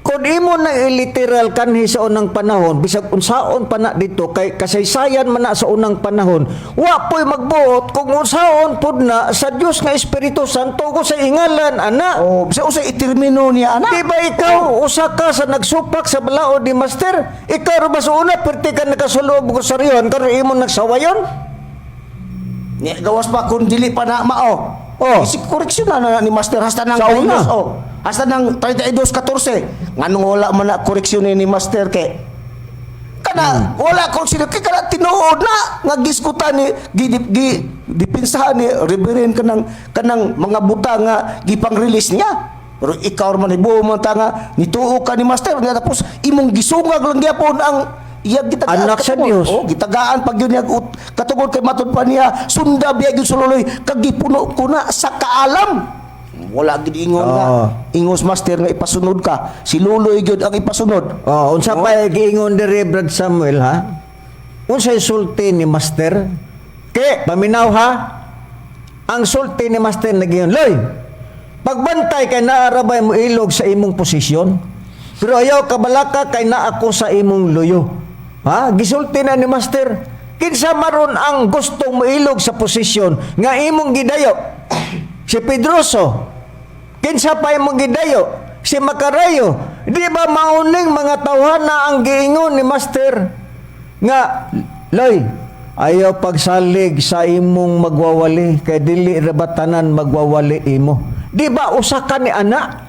Kung imo na iliteral kanhi sa unang panahon, bisag unsaon pa na dito kay kasaysayan man na sa unang panahon, wa po'y magbuot kung unsaon pud na sa Dios nga Espiritu Santo ko sa ingalan ana. Oh, bisa usay itermino niya ana. Di ba ikaw usa ka sa nagsupak sa balaod ni Master? Ikaw ra ba sa una perti ka nakasulob og rosaryohan karon imo nagsawayon? Ni gawas pa kung dili pa na mao. Isi koreksyon na, na ni Master hasta nang Sa una. 32, oh. Hasta nang 32:14. Nganong wala man na koreksyon ni Master kay kana wala koreksyon kay kana tinuod na nga gisgutan ni gi, gi dipinsahan ni Reverend kanang kanang mga buta nga gipang-release niya. Pero ikaw man ibuo man ta nga nituo ka ni Master nga tapos imong gisungag lang gyapon ang iyang gitagaan Anak sa katungod. Dios. Oh, gitagaan pag yun niya katungod kay matud pa niya sunda biya gyud sululoy kag gipuno ko na sa kaalam. Wala gid ingon nga ingos Master nga ipasunod ka. Si Luloy gyud ang ipasunod. Oh, unsa pa giingon diri, Brad Samuel, ha? Unsay sulti ni Master? Ke, paminaw ha. Ang sulti ni Master nagiyon, "Loy, pagbantay kay naarabay mo ilog sa imong posisyon. Pero ayaw kabalaka kay naa ako sa imong luyo." Ha? Gisulti na ni Master. Kinsa maron ang gustong moilog sa posisyon nga imong gidayo? Si Pedroso. Kinsa pa imong gidayo? Si Makarayo. Di ba mauning mga tawhan na ang giingon ni Master nga, "Loy, ayaw pagsalig sa imong magwawali kay dili ra ba tanan magwawali imo"? Di ba usa ka ni ana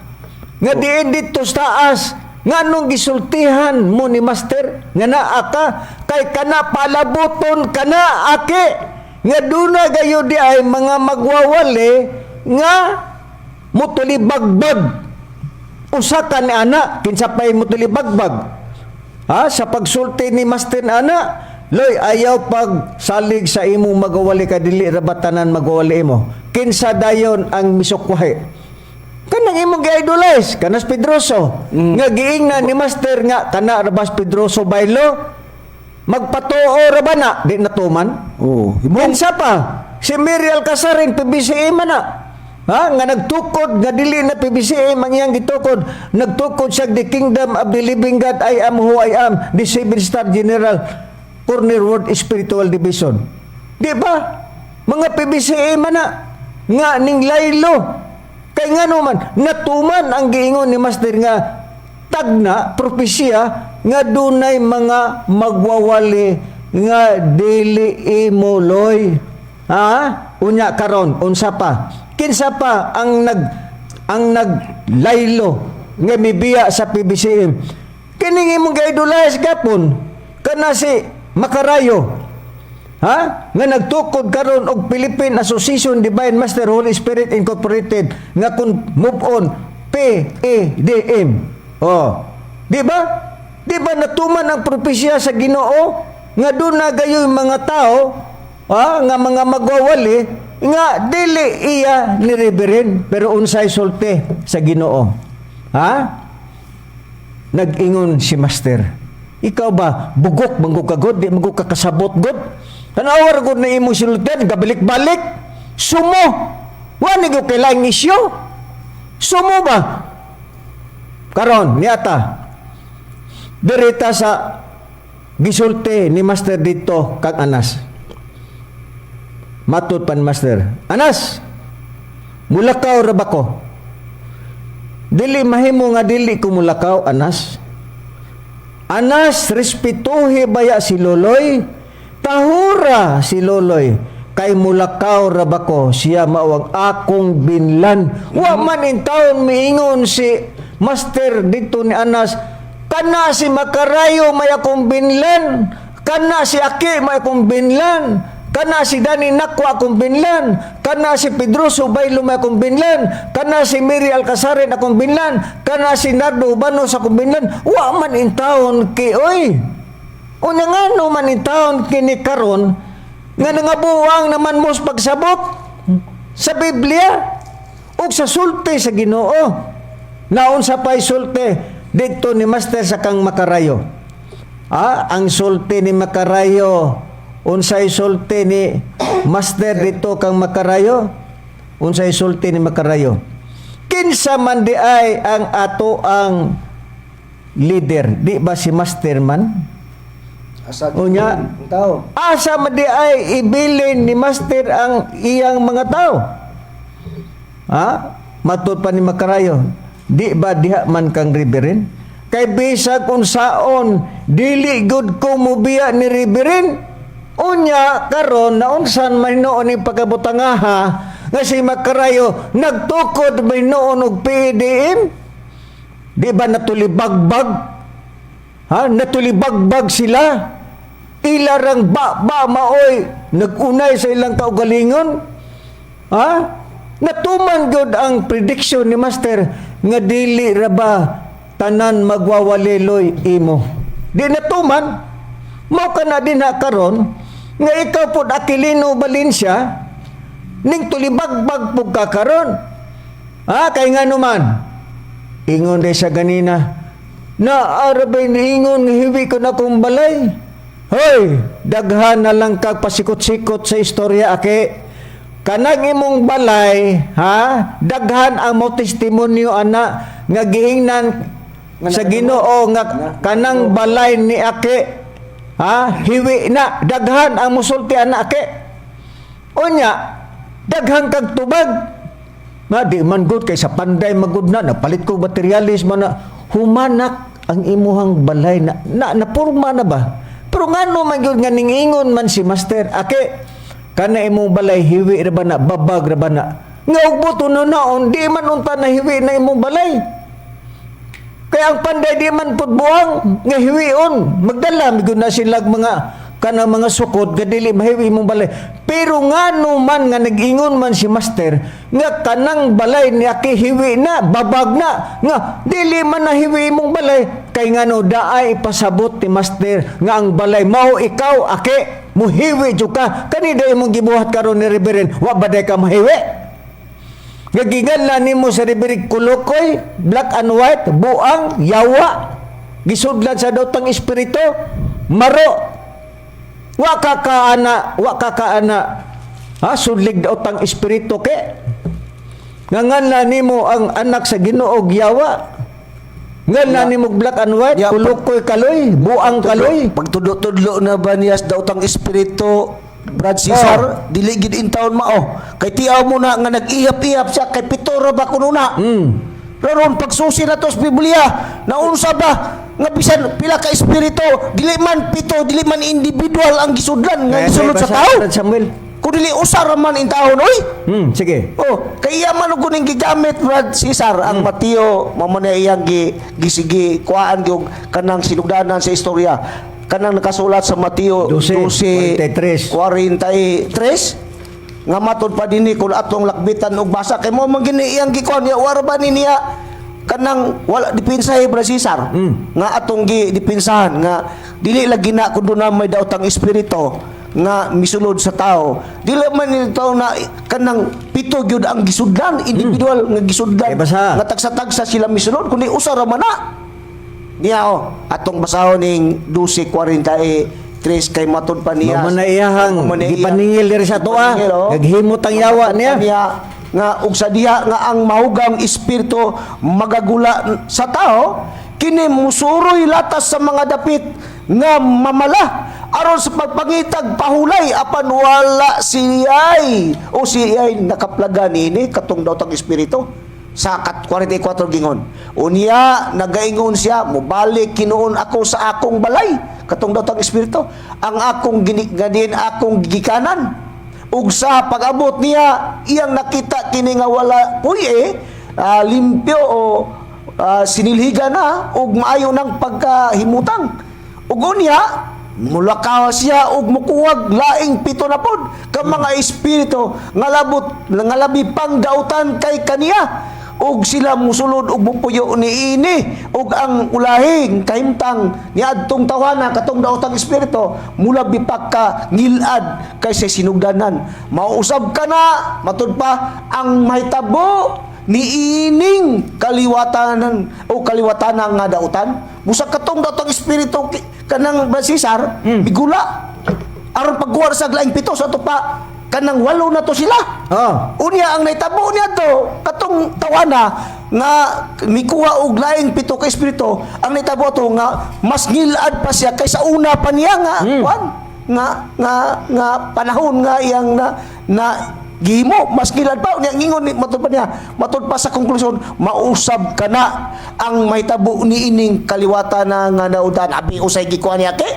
nga diin dito sa taas nga nung gisultihan mo ni Master nga naa ka kay kana palabuton kana aki nga duna gayo di ay mga magwawali nga mutulibagbag? Usa ka ni ana. Kinsa pay mutulibagbag, ha, sa pagsulti ni Master ana, "Loy, ayaw pag salig sa imong magwawali ka dili ra ba tanan magwawali imo"? Kinsa dayon ang misukwahi? Kanang imong gi-idolize kanas Pedroso nga giingnan ni Master nga kana ra bas Pedroso baylo magpatuo ra ba na di natuman? Kinsa pa? Si Miriel Casarin, PBCM man na. Ha? Nga nagtukod, nga dili na PBCM ang iyang gitukod. Nagtukod siya the Kingdom of the Living God, I Am Who I Am, the Seven Star General, Corner World Spiritual Division. Di ba? Mga PBCM man na. Nga ning laylo. Kay nga naman, natuman ang giingon ni Master nga tagna, propesya, nga dunay mga magwawali nga dili imo, loy. Ha? Unya karon, unsa pa? Kinsa pa ang naglaylo nga mibiya sa PBCM? Kining imong gi-idolize gapon kana si Makarayo. Ha? Nga nagtukod karon og Philippine Association Divine Master Holy Spirit Incorporated nga kun move on PADM. Oh. Di ba? Di ba natuman ang propesya sa Ginoo nga doon na gayoy mga tao, ha, nga mga magwawali nga dili iya ni Reverend? Pero unsay sulti sa Ginoo? Ha? Nag-ingon si Master. "Ikaw ba, bugok, manggug ka god, di manggug ka kasabot god. Tanawar god na imong sinultian, gabalik-balik. Sumo. Wa ni ko kailangang isyu. Sumo ba?" Karon, niata. Dirita sa gisulti ni Master dito kang Anas. Matod pan Master, "Anas, mulakaw ra ba ko?" Dili mahimo nga dili ko mulakaw, Anas. Anas, respetuhi baya si Loloy? Tahura si Loloy. Kay mulakaw ra ba ko, siya mao ang akong binlan. Wa man in taon miingon si Master dito ni Anas, kana si Makarayo may akong binlan, kana si Aki may akong binlan, kana si Dani Nakwa akong binlan, kana si Pedroso Baylo may akong binlan, kana si Mary Alcasarin akong binlan, kana si Nardo Ubanos akong binlan. Wa man in taon ki oy. Unya nga no man in taon kini karon nga nangabuwang naman mo sa pagsabot sa Biblia ug sa sulti sa Ginoo. Naunsa pa'y sulti dito ni Master sa kang Makarayo? Ah, ang sulti ni Makarayo, unsay sulti ni Master dito kang Makarayo? Unsay sulti ni Makarayo? Kinsa man di ay ang ato ang leader? Di ba si Master man? Asa Unya. ang tao. Asa man di ay ibilin ni Master ang iyang mga tao? Ha? Matud pa ni Makarayo, di ba diha man kang Reverend? Kay bisag unsaon, dili gud ko mubiya ni Reverend. Unya karon naunsan man hinuon ni pagkabutangaha nga si Makarayo nagtukod man hinuon og PDM? Di ba natulibagbag? Ha? Natulibagbag sila. Ilarang ba maoy nagunay sa ilang kaugalingon. Ha? Natuman gyud ang prediction ni Master nga dili ra ba tanan magwawaliloy imo. Di natuman. Mao ka na din na karon nga ikaw pod, Aquilino Valencia, ning tulibagbag pug ka karon. Ha, kay nga naman ingon day sa ganina na arabay niingon nga hiwi ko na kong balay. Hoy, daghan na lang kag pasikot-sikot sa istorya, ake. Kanang imong balay, ha? Daghan ang mo testimonyo ana nga giingnan sa Ginoo nga kanang balay ni ake, ha? Hiwi na, daghan ang musulti ana, ake. Unya, daghan kag tubag. Nga di man good kay sa Panday magud na napalit ko materialis man na humanak ang imuhang balay na na napurma na ba? Pero ngano man gyud nga ningingon man si Master, ake, kana imong balay hiwi ra ba na, babag ra ba na? Nga ug buto na naon di man unta na hiwi na imong balay. Kaya ang Panday di man pud buang nga hiwion. Magdala migo na sila mga kanang mga sukod nga dili mahiwi imong balay. Pero ngano man nga nag-ingon man si Master nga kanang balay ni Aki hiwi na, babag na, nga dili man na hiwi imong balay, kay ngano daay ipasabot ni Master nga ang balay mao ikaw, ake, muhiwi jud ka. Kani day imong gibuhat karon ni Reverend, wa ba day ka mahiwi? Gagingan na nimo sa Reverend kulukoy, black and white, buang, yawa, gisudlan sa dotang espiritu, maro. Wa ka kaana, wa ka kaana. Ha, sudlig daotang espiritu ke. Nga na nimo ang anak sa Ginoo yawa. Nga na nimo black and white, kulukoy kaloy, buang kaloy. Pagtudlo-tudlo na ba niya sa daotang espiritu, Brad Cesar, dili gid in taon mao. Kay tiaw mo na nga nag-ihap-ihap siya kay pito ra ba kuno na. Ron pagsusi na to sa Biblia, naunsa ba nga bisan pila ka espiritu, dili man pito, dili man individual ang gisudlan nga gisulod sa Basa, tao. Brad Samuel. Kung dili usa ra man in taon oy. Sige. Oh, kay iya man og kuning gigamit, Brad Cesar, ang Mateo mao man na iyang gi gisigi kuhaan gyud kanang sinugdanan sa istorya. Kanang nakasulat sa Mateo 12, 12 43. 43 nga matod pa dinhi kung atong lakbitan og basa kay mo man gini iyang gikuan niya wara ba ni niya kanang wala dipinsahe, Brad Cesar, nga atong gi dipinsahan nga dili lagi na kun doon na may daotang espiritu nga misulod sa tao, dili man ni tao na kanang pito gyud ang gisudlan individual nga gisudlan Eh, basa. nga tagsa-tagsa sila misulod kundi usa ra man na niya. Oh, atong basahon ning 12:43 kay matud pa niya. Mao man na iyahang Mao man na iya. gipaningil diri sa atoa. Gipaningil, oh. Naghimot ang yawa Matud pa niya. niya nga og sa diha nga ang mahugang espiritu magagula sa tao, kini musuroy latas sa mga dapit nga mamala aron sa pagpangitag pahulay, apan wala siyay o siyay nakaplaga niini katong daotang espiritu. Sa 44 gingon. Unya nagaingon siya, "Mobalik hinuon ako sa akong balay," katong daotang espiritu, "ang akong gini, akong gikanan." Ug sa pag-abot niya, iyang nakita kini nga wala puy-e, limpyo o sinilhiga na ug maayo ng pagkahimutang. Ug unya mulakaw siya ug mukuwag laing pito na pod ka mga espiritu nga labot nga labi pang dautan kay kaniya, ug sila musulod ug mupuyo niini, ug ang ulahing kahimtang niadtong tawana katong daotang espiritu mulabi pa ka ngilad kaysa sinugdanan. Mauusab ka na, matud pa, ang mahitabo niining kaliwatanan o kaliwatan nga dautan. Busa katong daotang espiritu kanang Cesar migula aron pagkuha sa laing pito sa ato pa, kanang walo na to sila. Unya ang nahitabo niya to katong tawana nga mikuha og laing pito ka espiritu, ang nahitabo to nga mas ngilad pa siya kaysa una pa niya nga kuan nga nga nga panahon nga iyang na na gihimo, mas ngilad pa. Unya ngingon ni matud pa niya, matud pa sa konklusyon, mausab ka na ang mahitabo niining kaliwatan na nga dautan. Abi usay gikuha niya ke.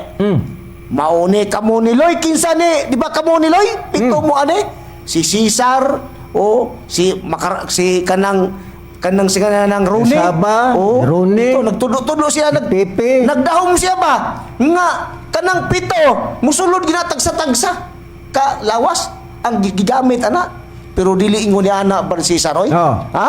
Mauni kamo ni Loy, kinsa ni, di ba kamo ni Loy? Pito mo ani si Cesar o si Makar, si kanang kanang si kanang Rune. Saba, o, Rune. Ito, nagtudo-tudo siya, nag Pepe. Nagdahom siya ba nga kanang pito musulod ginatagsa-tagsa ka lawas ang gigamit ana, pero dili ingon ni ana bar Cesar, oy. Oh. Ha?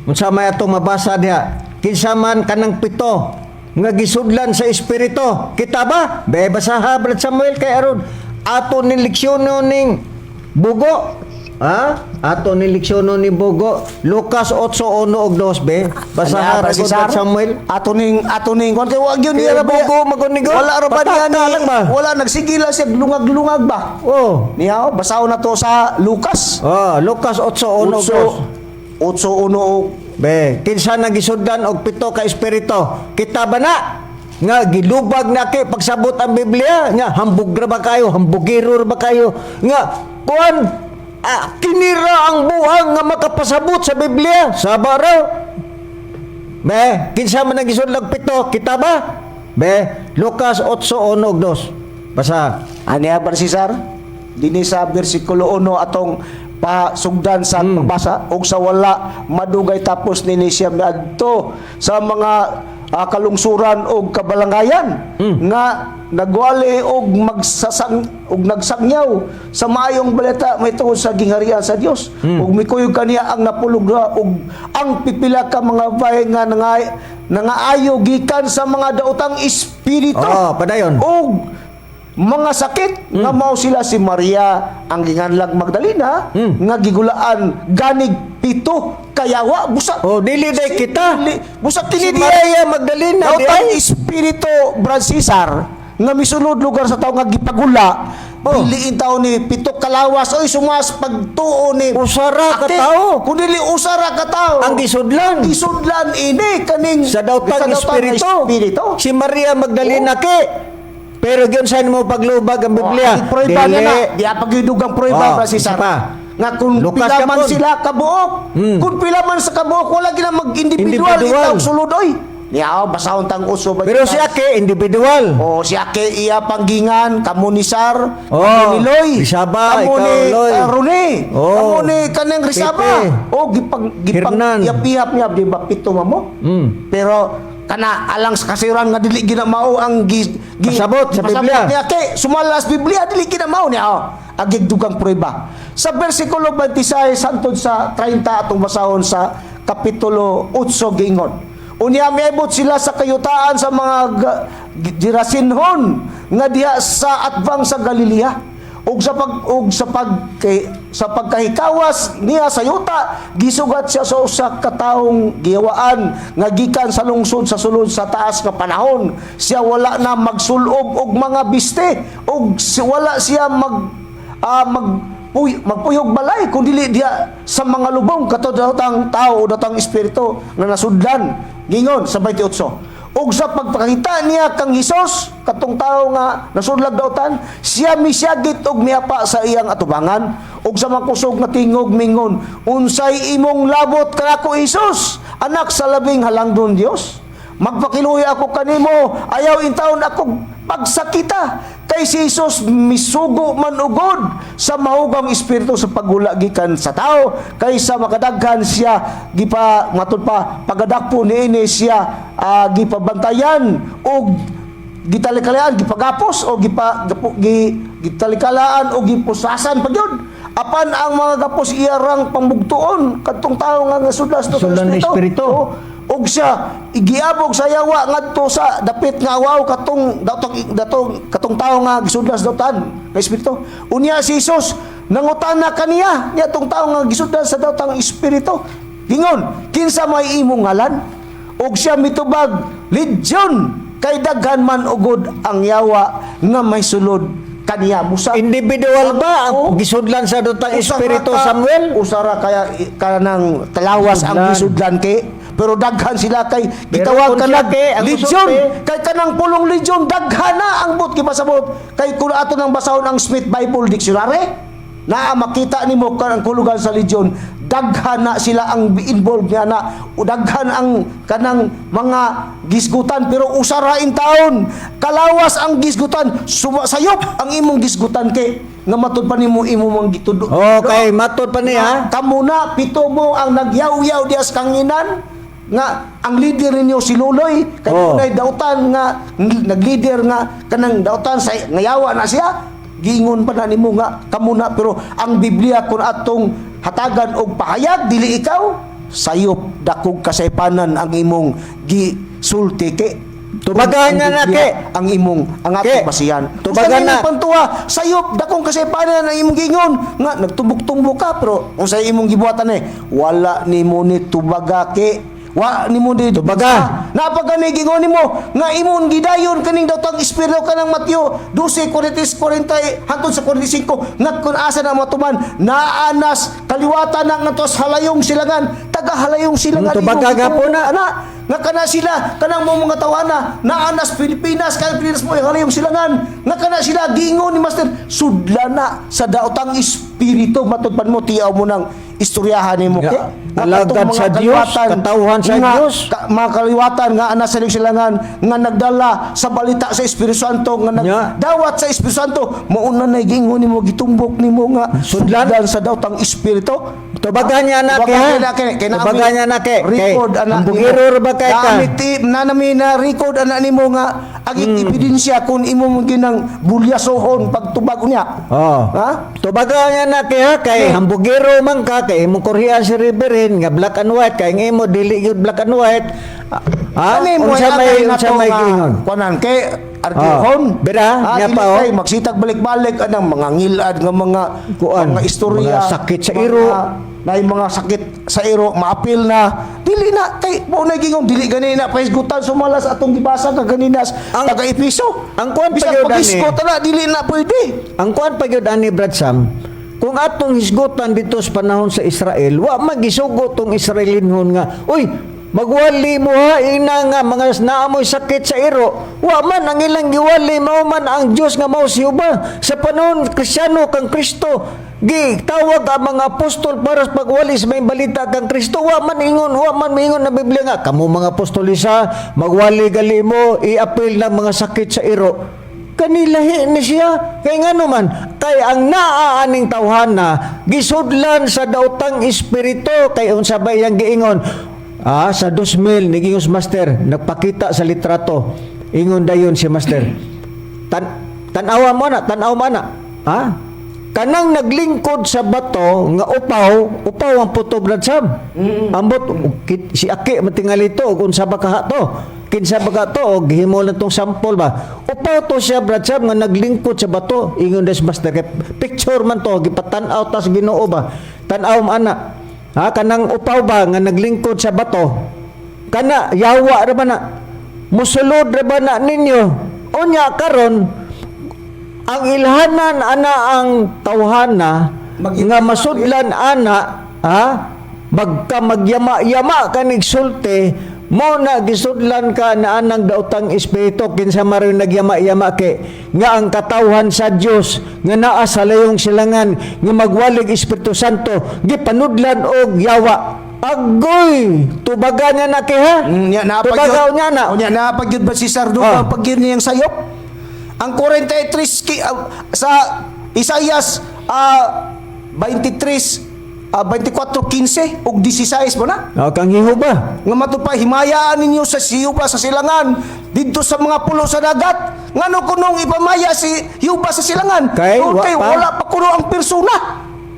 Unsa may atong mabasa diha? Kinsa man kanang pito nga gisudlan sa espiritu? Kita ba? Be, basaha, Brad Samuel, kay aron ato ni leksyono ning bugo. Ha? Ato ni leksyono ni bugo. Lucas 8:1 ug 2, be. Basaha Ano, ra Brad gud, Cesar? Brad Samuel. Ato ning kon kay wag yun Kay niya ba bugo magunigo. Wala ra ba niya Pataka ni lang ba? Wala, nagsige lang siya lungag-lungag ba? Oh. Niya, oh, basahon na to sa Lucas. Oh, Lucas 8:1 ug 2. 8 8:1 og Be, kinsa na gisudlan og pito ka espiritu? Kita ba na? Nga gilubag na kay pagsabot ang Biblia nga hambog ra ba kayo, hambugiro ra ba kayo nga kuan, kinira ang buhang nga makapasabot sa Biblia saba raw. Be, kinsa man ang gisudlan og pito? Kita ba? Be, Lucas 8:1 ug 2. Basa. Ani ba, Cesar? Dinhi sa bersikulo 1 atong pasugdan sa pagbasa. "Og sa wala madugay tapos nini siya miadto sa mga kalungsuran og kabalangayan nga nagwali og magsasang og nagsangyaw sa maayong balita may tungod sa gingharian sa Dios, ug mikuyog kaniya ang napulog duha ug ang pipila ka mga bahay nga nangaayo gikan sa mga daotang espiritu Oh, padayon. og mga sakit, nga mao sila si Maria ang ginganlag Magdalena nga gigulaan ganig pito kayawa." Busa Oh, dili day kita. Dili, busa Si kini di Maria Magdalena di daotang ay. espiritu, Brad Cesar, nga misulod lugar sa tao nga gipagula. Oh. Dili tawo ni pito kalawas oy, sumas pagtuo ni Usa ra ka Ate, tawo. Kun dili usa ra ka tawo Ang gisudlan. Gisudlan ini kaning Sa daotang espiritu. Espiritu. Si Maria Magdalena ke. Pero gyud sa mo paglubag ang Biblia. Oh, ang prueba niya na. Di pagyudug ang prueba, Oh, Brad Cesar. isa pa. Nga kung Lucas pila man kapon. sila kabuok, kung pila man sa kabuok, wala gina mag-individual Individual. itang sulod oy. Niya, oh, basahon tang uso ba? Pero si Ake individual. Oh, si Ake iya panggingan, kamo ni Sar, Oh, kamo ni Loy, Risaba, kamo ikaw, ni Loy. Rune, Oh. kamo ni kanang Risaba. Pepe. Oh, gipang gipang Hernan. iyap-iyap niya, di ba pito mamo? Pero kana alang sa kasiran nga dili gina mao ang gi, Pasabot sa pasabot Biblia. niya kay sumalas Biblia, dili gina mao niya, oh. Agig dugang prueba sa bersikulo 26 hangtod sa 30 atong basahon sa kapitulo 8. Gingon, "Unya miabot sila sa kayutaan sa mga Gerasinhon nga diha sa atbang sa Galilea. Ug sa pag kay, sa pagkahikawas niya sa yuta, gisugat siya sa usa ka taong gihawaan nga gikan sa lungsod sa sulod sa taas nga panahon. Siya wala na magsulob og mga biste ug wala siya magpuyog balay kung dili diha sa mga lubong." Kato daotang tao o daotang espiritu nga nasudlan. Gingon sa 28, Ug sa pagpakita niya kang Hesus, katong tawo nga nasudlag dautan, siya misyagit og miapa sa iyang atubangan ug sa makusog nga tingog mingon, "Unsay imong labot kanako, Hesus, anak sa Labing Halangdon Dios? Magpakiluya ako kanimo, ayaw intawon ako pagsakita." Kay si Jesus misugo man ugod sa mahugang espiritu sa paghula gikan sa tao, kay sa makadaghan siya gipa, matud pa, pagadakpo niini siya gipabantayan og gitalikalaan, gipagapos o gipa gapo, gitalikalaan o gipusasan pa gyud. Apan ang mga gapos iyarang pambugtuon kadtong tawo nga nasudlas no Sudlan ng espiritu. Oo. Og siya igiabog sa yawa ngadto sa dapit nga awaw, katong datong datong katong tawo nga gisudlas dautan kay espiritu. Unya si Jesus nangutana kaniya, niya tong tawo nga gisudlan sa daotang espiritu, gingon, "Kinsa may imong ngalan?" Og siya mitubag, "Legion, kay daghan man ugod ang yawa nga may sulod kaniya." Musa Individual ba ang Oo. gisudlan sa daotang Usa espiritu, Samuel? Usa ra kaya kanang talawas ang Gisudlan. Gisudlan kay, pero daghan sila kay Pero gitawag kung ka siya nag kay, ang legion, usulti. Kay kanang pulong legion, daghan na ang but gipasabot, kay kung ato nang basahon ang Smith Bible Dictionary, naa makita nimo kanang kulugan sa legion, daghan na sila ang involved niya na o daghan ang kanang mga gisgutan, pero usa ra in taon kalawas ang gisgutan. Sayop ang imong gisgutan kay nga matud pa nimo imo mang gitudo. Okay, matod pa niya. Kamo na, pito mo ang nagyaw-yaw dias kanginan nga ang leader ninyo si Luloy kay dunay dautan nga nag-leader nga kanang dautan sa ngayawa na siya, giingon pa na nimo nga kamo na. Pero ang Biblia, kung atong hatagan og pahayag, dili ikaw, sayop, dakog kasaypanan ang imong gisulti kay Tubagan ang na na, Biblia ke. ang imong ang Ke. atong basihan. Tubagan Usa na. Pantuwa, sayop, dakong kasaypanan ang imong giingon nga nagtumbok-tumbok ka, pero kung sa imong gibuhatan eh, wala nimo ni tubaga ke, wa nimo ni Tubaga. Napagani gingon nimo nga imong gidayon kaning daotang espiritu kanang Mateo 12, 40, 40 hangtod sa 45 nga kung asa na matuman naanas kaliwatan na ngadto sa Halayong Silangan, taga Halayong Silangan. Tubaga imong gapon na. ana nga kana sila kanang mo mga tawana naanas Pilipinas, kay Pilipinas mo Halayong Silangan, nga kana sila giingon ni Master sudla na sa daotang espiritu. Matud pan mo, tiyaw mo nang istoryahan nimo Nga, ke. Nga alagad katong mga sa Dios, kaliwatan katawhan sa nga, Dios. Mga kaliwatan nga anas sa Silangan nga nagdala sa balita sa Espiritu Santo nga nagdawat sa Espiritu Santo, mauna na giingon nimo, gitumbok nimo nga Sudlan? Sudlan sa daotang espiritu. Tubagan niya na Tubagan ke, ha? niya na, kay naami Tubagan niya na ke. Kay, record ana ang nimo. bugiro ra ba kay ka? Naami na nami na record ana nimo nga ang ebidensya kung imo mong ginang bulyasohon pagtubag niya. Oh. Ha? Tubagan niya na ke ha, kay hambugero man ka, kay imong kurhian si Reverend nga black and white, kay ang imo dili gyud black and white. Ah, Ani mo unsa ay may atay na unsa to may nga giingon? kuanan kay arguhon. Oh, bira, Ah, nga dili pa, oh. kay magsitag balik-balik anang mga ngilad nga mga Kuan, mga istorya, mga sakit sa iro. Na yung mga sakit sa iro maapil na dili na kay mo na gingon dili gani na pahisgutan sumala sa atong gibasa ka ganina taga Episo. Ang kuan pa Bisan gyud ani. pag-isgot na dili na pwede. Ang kuan pa gyud ani, Brad Sam, kung atong hisgutan dito sa panahon sa Israel, wa magisugo tong Israelinhon nga, "Uy, magwali mo ha, ina nga mga naamoy sakit sa iro." Wa man ang ilang giwali, mao man ang Dios nga mao si Jehova. Sa panahon Kristiyano kang Kristo, gi tawag ang mga apostol para sa pagwali sa may balita kang Kristo. Wa man ingon, wa man mingon na Biblia nga, "Kamo mga apostolisa, magwali gali mo, iapil ng mga sakit sa iro." Kanilahi ni siya. Kay ngano man, kay ang naaaning tawhana gisudlan sa daotang espiritu. Kay unsa ba iyang giingon? Ah, sa 2000 nigingon si Master, nagpakita sa litrato. Ingon dayon si Master. Tan-awa mo na, tan-aw mo na. Ha? Kanang naglingkod sa bato nga upaw, upaw ang puto, Brad Sam. Ambot si Aki matingali to og unsa ba kaha to? Kinsa ba ka to og gihimo lang tong sample ba? Upaw to siya, Brad Sam, nga naglingkod sa bato. Ingon des Master kay picture man to, gipatan-aw tas Ginoo ba. Tan-aw man ana. Ha, kanang upaw ba nga naglingkod sa bato? Kana yawa ra ba na? Musulod ra ba na ninyo? Unya karon ang ilhanan ana ang tawhana nga masudlan ana, ha, magka magyama-yama kanig sulti. Mo na gisudlan ka na anang daotang espiritu, kinsa maroy nagyama-yama ke nga ang katawhan sa Dios nga naa sa layong silangan nga magwalig Espiritu Santo gipanudlan og yawa. Agoy, tubaga niya na ke, ha? Nya na Tubagaw niya na. Unya na pagyud ba si Sardo Ah. oh, pagyud niyang sayop? Ang 43 sa Isaias 23 24:15 ug 16 mo na. O, kang Jehova. Nga matupay himayaan ninyo sa siyuba sa silangan didto sa mga pulo sa dagat. Ngano kunong ipamaya si Yuba sa silangan? Kay, Kay wa pa. wala pa kuno ang persona.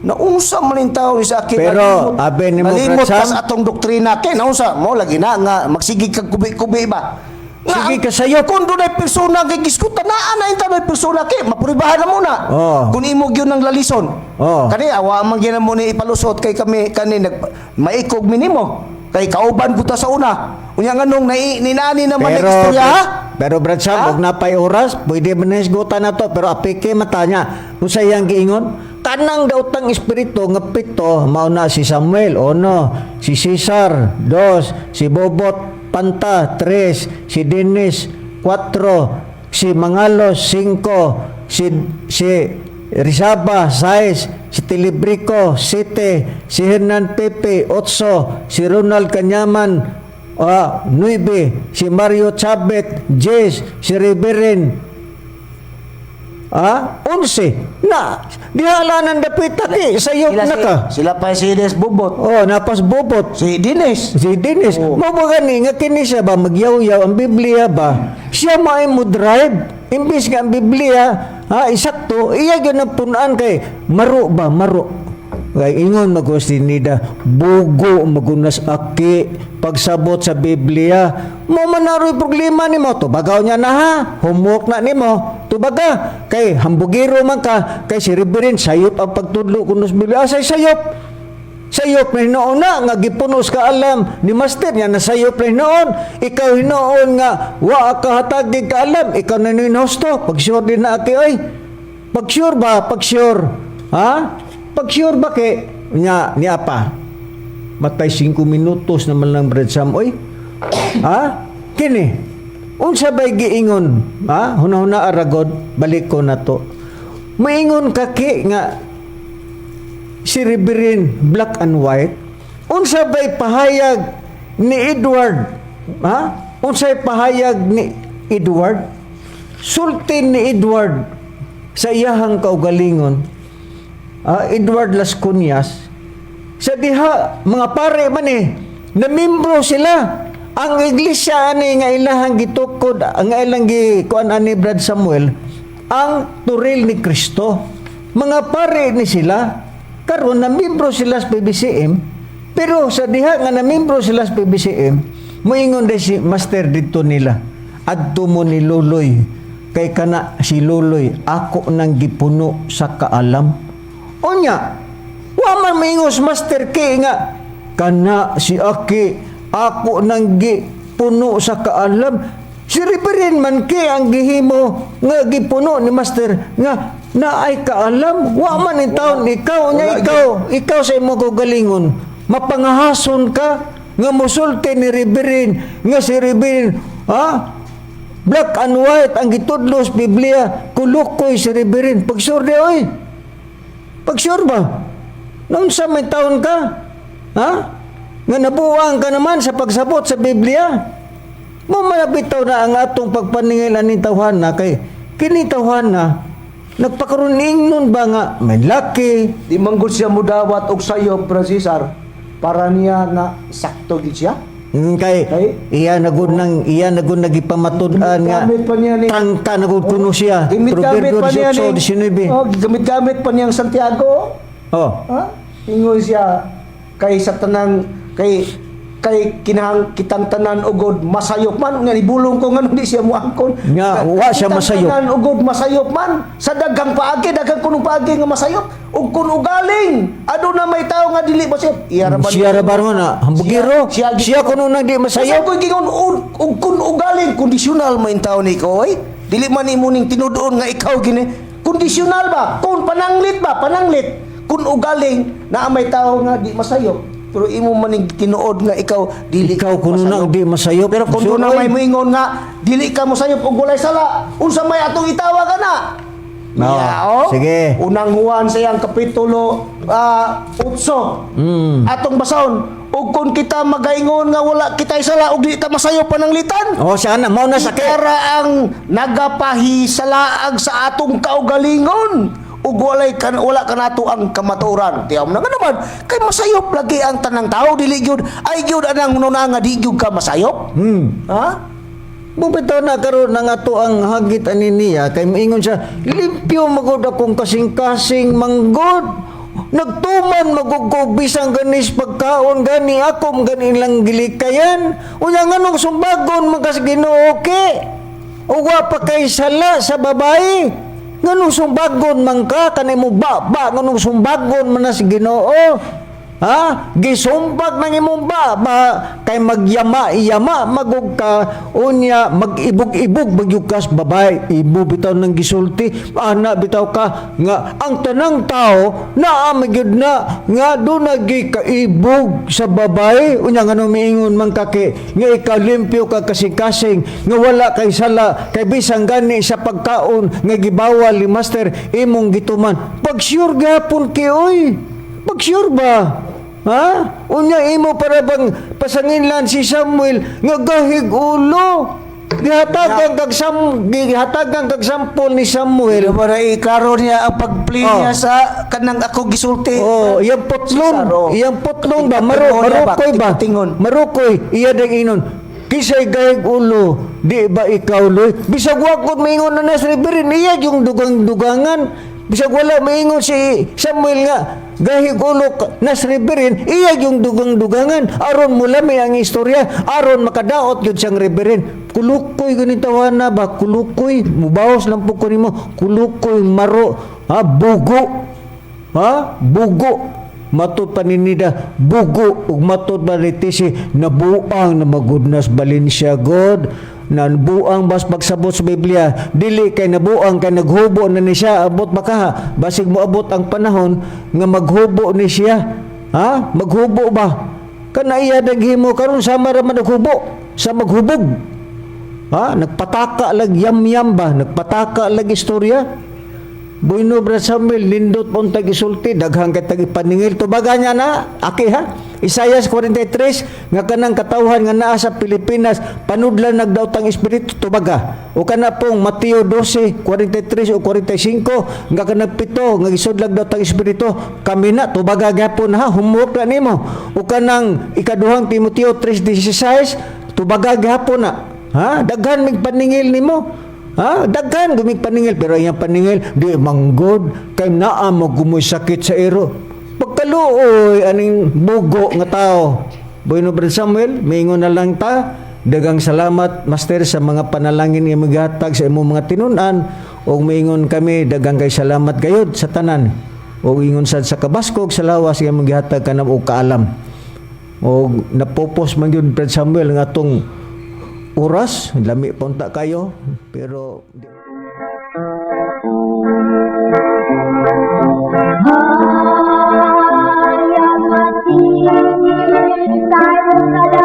Naunsa man ning tao ni sa akin. Pero, abe nimo, nalimot Brad Sam. ka sa atong doktrina kay naunsa mo lagi na nga magsige kag kubi-kubi ba. Nga, Sige ka sayop. Kung dunay persona kay giskutan naa na inta may persona kay maprubahan na muna. Oo. Kung imo gyud ng lalison. Oo. Kani awa man gyud mo ni ipalusot kay kami kani nag maikog minimo kay kauban ko ta sa una. Unya nganong nai ninani naman Pero, ang istorya, ha? Pero Brad Sam, Ha? huwag na pa'y oras, pwede man na isgutan na to, pero apike mata niya. Kung sa iyang giingon, tanang daotang espiritu nga pito, mauna si Samuel, uno, si Cesar, dos, si Bobot, Panta, tres, si Dennis, cuatro, si Mangalos, cinco, si Rizaba, 6, si Tilibrico, 7, si Hernan Pepe, 8, si Ronald Kanyaman, 9, si Mario Chabet, 10, si Reverend, 11. Na, dihalanan dapita ki, sayop Sila na si, ka. sila pa si Des Bubot. Oh, napas bubot. Si Dines. Si Dennis, Oo. mo ba gani nga kini siya ba magyaw-yaw ang Biblia ba? Siya maay mo drive. Imbis nga ang Biblia, ha, isakto, iya gyud ang punan kay maro ba, maro. Kay ingon magusti nida, bugo magunas aki pagsabot sa Biblia. Mo man naroy problema nimo, tubagaw niya na, ha. Homework na nimo. Tubaga kay hambugiro man ka kay si Reverend sayop ang pagtudlo kuno sa Biblia. Asay sayop? Sayop na hinoon na nga gipunos ka alam ni master niya na sayop na hinoon. Ikaw hinoon nga wa ka hatagig ka alam, ikaw na ni hosto. Pag sure din na aki oy. Pag sure ba? Pag sure. Ha? Pag sure ba kay nya niya pa? Matay 5 minutos naman lang, Brad Sam oy. Ha? Kini. Unsa bay giingon? Ha? Hunahuna aragod, balik ko na to. Maingon ka ki nga si Reverend black and white, unsa bay pahayag ni Edward, ha? Unsay pahayag ni Edward? Sulti ni Edward sa iyahang kaugalingon, Edward Las Cuñas, sa diha mga pare man eh na membro sila ang iglesia ani nga ilahang gitukod, ang ilang gi kuan ani, Brad Samuel, ang turil ni Kristo. Mga pare ni sila karon na membro sila sa PBCM, pero sa diha nga na membro sila sa PBCM, moingon day si master didto nila, "Adto mo ni Luloy kay kana si Luloy ako nang gipuno sa kaalam." Unya, wa man maingos Master K nga kana si Aki ako nang gipuno sa kaalam. Si Reverend man ki ang gihimo nga gipuno ni Master nga naay kaalam. Wa man in taon ikaw nya Wala. Ikaw sa imo kaugalingon mapangahason ka nga musulti ni Reverend nga si Reverend, ha, black and white ang gitudlo sa Biblia, kulukoy si Reverend. Pagsure oy. Pag-sure ba? Noon sa may taon ka? Ha? Nga nabuwang ka naman sa pagsabot sa Biblia. Mo malabitaw na ang atong pagpaningil aning tawhana kay kini tawhana nagpakaroon nun ba nga may laki. Di man gud siya mudawat og sayop, Brad Cesar, para niya nga sakto gid siya. Kay Kay? iya na gud nang iya na gud nagipamatud-an nga Gamit pa niya ni tangka na gud kuno siya. Gamit-gamit Proverbio pa niya ni 18:19. Oh, gamit-gamit pa niyang Santiago. Oh. Ha? Ingon siya kay sa tanang kay kinahang kitang tanan ugod masayop man nga ibulong ko nga di siya muangkon. Nga, wa siya Kitang masayop. Tanan ugod masayop man sa daghang paagi, daghang kunong paagi nga masayop ug kun ugaling aduna may tawo nga dili masayop. Iya ra ba Siya ra ba na hambugiro? Siya, Siya kuno nang di Masayop masayop. ko gingon ug kun ugaling kondisyonal man tawo ni ko oy. Dili man imo ning tinud-on nga ikaw gini. Kondisyonal ba? Kun pananglit ba? Pananglit. Kun ugaling naa may tawo nga di masayop. Pero imo maning tinuod nga ikaw dili Ikaw kuno na ang di masayop. Pero kung So, doon na oy. may moingon nga dili ka mosayop og walay sala, unsa may atong itawag ana? No. Yeah, oh. Sige. Unang Juan sa iyang kapitulo 8. Atong basahon, ug kung kita magaingon nga wala kitay sala ug di ta masayop pananglitan. Oh, siya na mao na sakit. Ikara ang nagapahisalaag sa atong kaugalingon ug walay kan wala kanato ang kamatuoran. Tiyaw na nga naman kay masayop lagi ang tanang tao, dili gyud ay gyud anang hununa nga di gyud ka masayop. Ha? Bumitaw na karon na nga to ang hagit ani niya kay moingon siya, limpyo magud akong kasing-kasing manggod. Nagtuman magud ko bisan ganis pagkaon gani ako gani lang gilikayan. Unya nganong sumbagon man kas Ginoo ke? O wa pa kay sala sa babae. Nganong sumbagon man ka kanay mo ba ba nganong sumbagon man na sa Ginoo? Ha? Gisumpag ng imong ba, ba kay magyama iyama magug ka, unya mag-ibog-ibog magyukas babae imo bitaw nang gisulti ana bitaw ka nga ang tanang tao naa magyud na nga doon kaibog sa babae. Unya ngano miingon man ka kay nga ikaw limpyo ka kasing-kasing nga wala kay sala kay bisan gani sa pagkaon nga gibawal ni master imong gituman? Pag sure gapon kay oy. Pag sure ba? Ha? Unya imo para bang pasanginlan si Samuel nga gahig ulo. Gihatagan kag sampol ni Samuel. Pero para iklaro niya ang pag-plea Oh. niya sa kanang ako gisulti. Oh, iyang putlon, Cesar, oh. iyang putlon ba maro Tingon niya ba? marukoy ba? Tingon. Marukoy, iya ding inon. Kisay gahig ulo, di ba ikaw loy? Bisag wa ko maingon na nas Reverend, iya yung dugang-dugangan. Bisag wala maingon si Samuel nga gahig ulo nas Reverend, iya yung dugang-dugangan. Aron mo lami ang istorya, aron makadaot yun siyang Reverend. Kulukoy ganitawa na ba? Kulukoy, mubawas lang po ko nimo. Kulukoy, maro, ha, bugo. Ha? Bugo. Matod paninida, bugo ug matod balitisi nabuang na magudnas Valencia God na nabuang bas pagsabot sa Biblia, dili kay nabuang kay naghubo na ni siya. Abot baka ha, basig moabot ang panahon nga maghubo ni siya, ha, maghubo ba kana iya daghimo karon sama ra man naghubo sa maghubog, ha, nagpataka lag yam-yam ba, nagpataka lag istorya. Bueno, Brad Samuel, nindot pong tag-isulti, daghang kay tag-ipaningil. Tubaga niya na, aki ha? Isayas 43, nga kanang katawhan nga naa sa Pilipinas, panudlan nagdaotang espiritu, tubaga. O kana pong Mateo 12, 43 o 45, nga kanang pito, nga gisudlag daotang espiritu, kami na, tubaga gyapon ha, homework na nimo. O kanang ikaduhang Timoteo 3:16, tubaga gyapon na. Ha? Daghan mig paningil nimo. Ha? Daghan gumig paningil pero iyang paningil di manggod kay naa mo gumoy sakit sa iro. Pagkaluoy aning bugo nga tao. Bueno, Brad Samuel, maingon na lang ta. Dagang salamat, Master, sa mga panalangin nga migatag sa imong mga tinun-an ug maingon kami dagang kay salamat gayud sa tanan. Ug ingon sad sa kabaskog sa lawas nga imong gihatag kanam og kaalam. Og napopos man gyud, Brad Samuel, nga atong oras, lami punta kayo, pero Maria, Maria,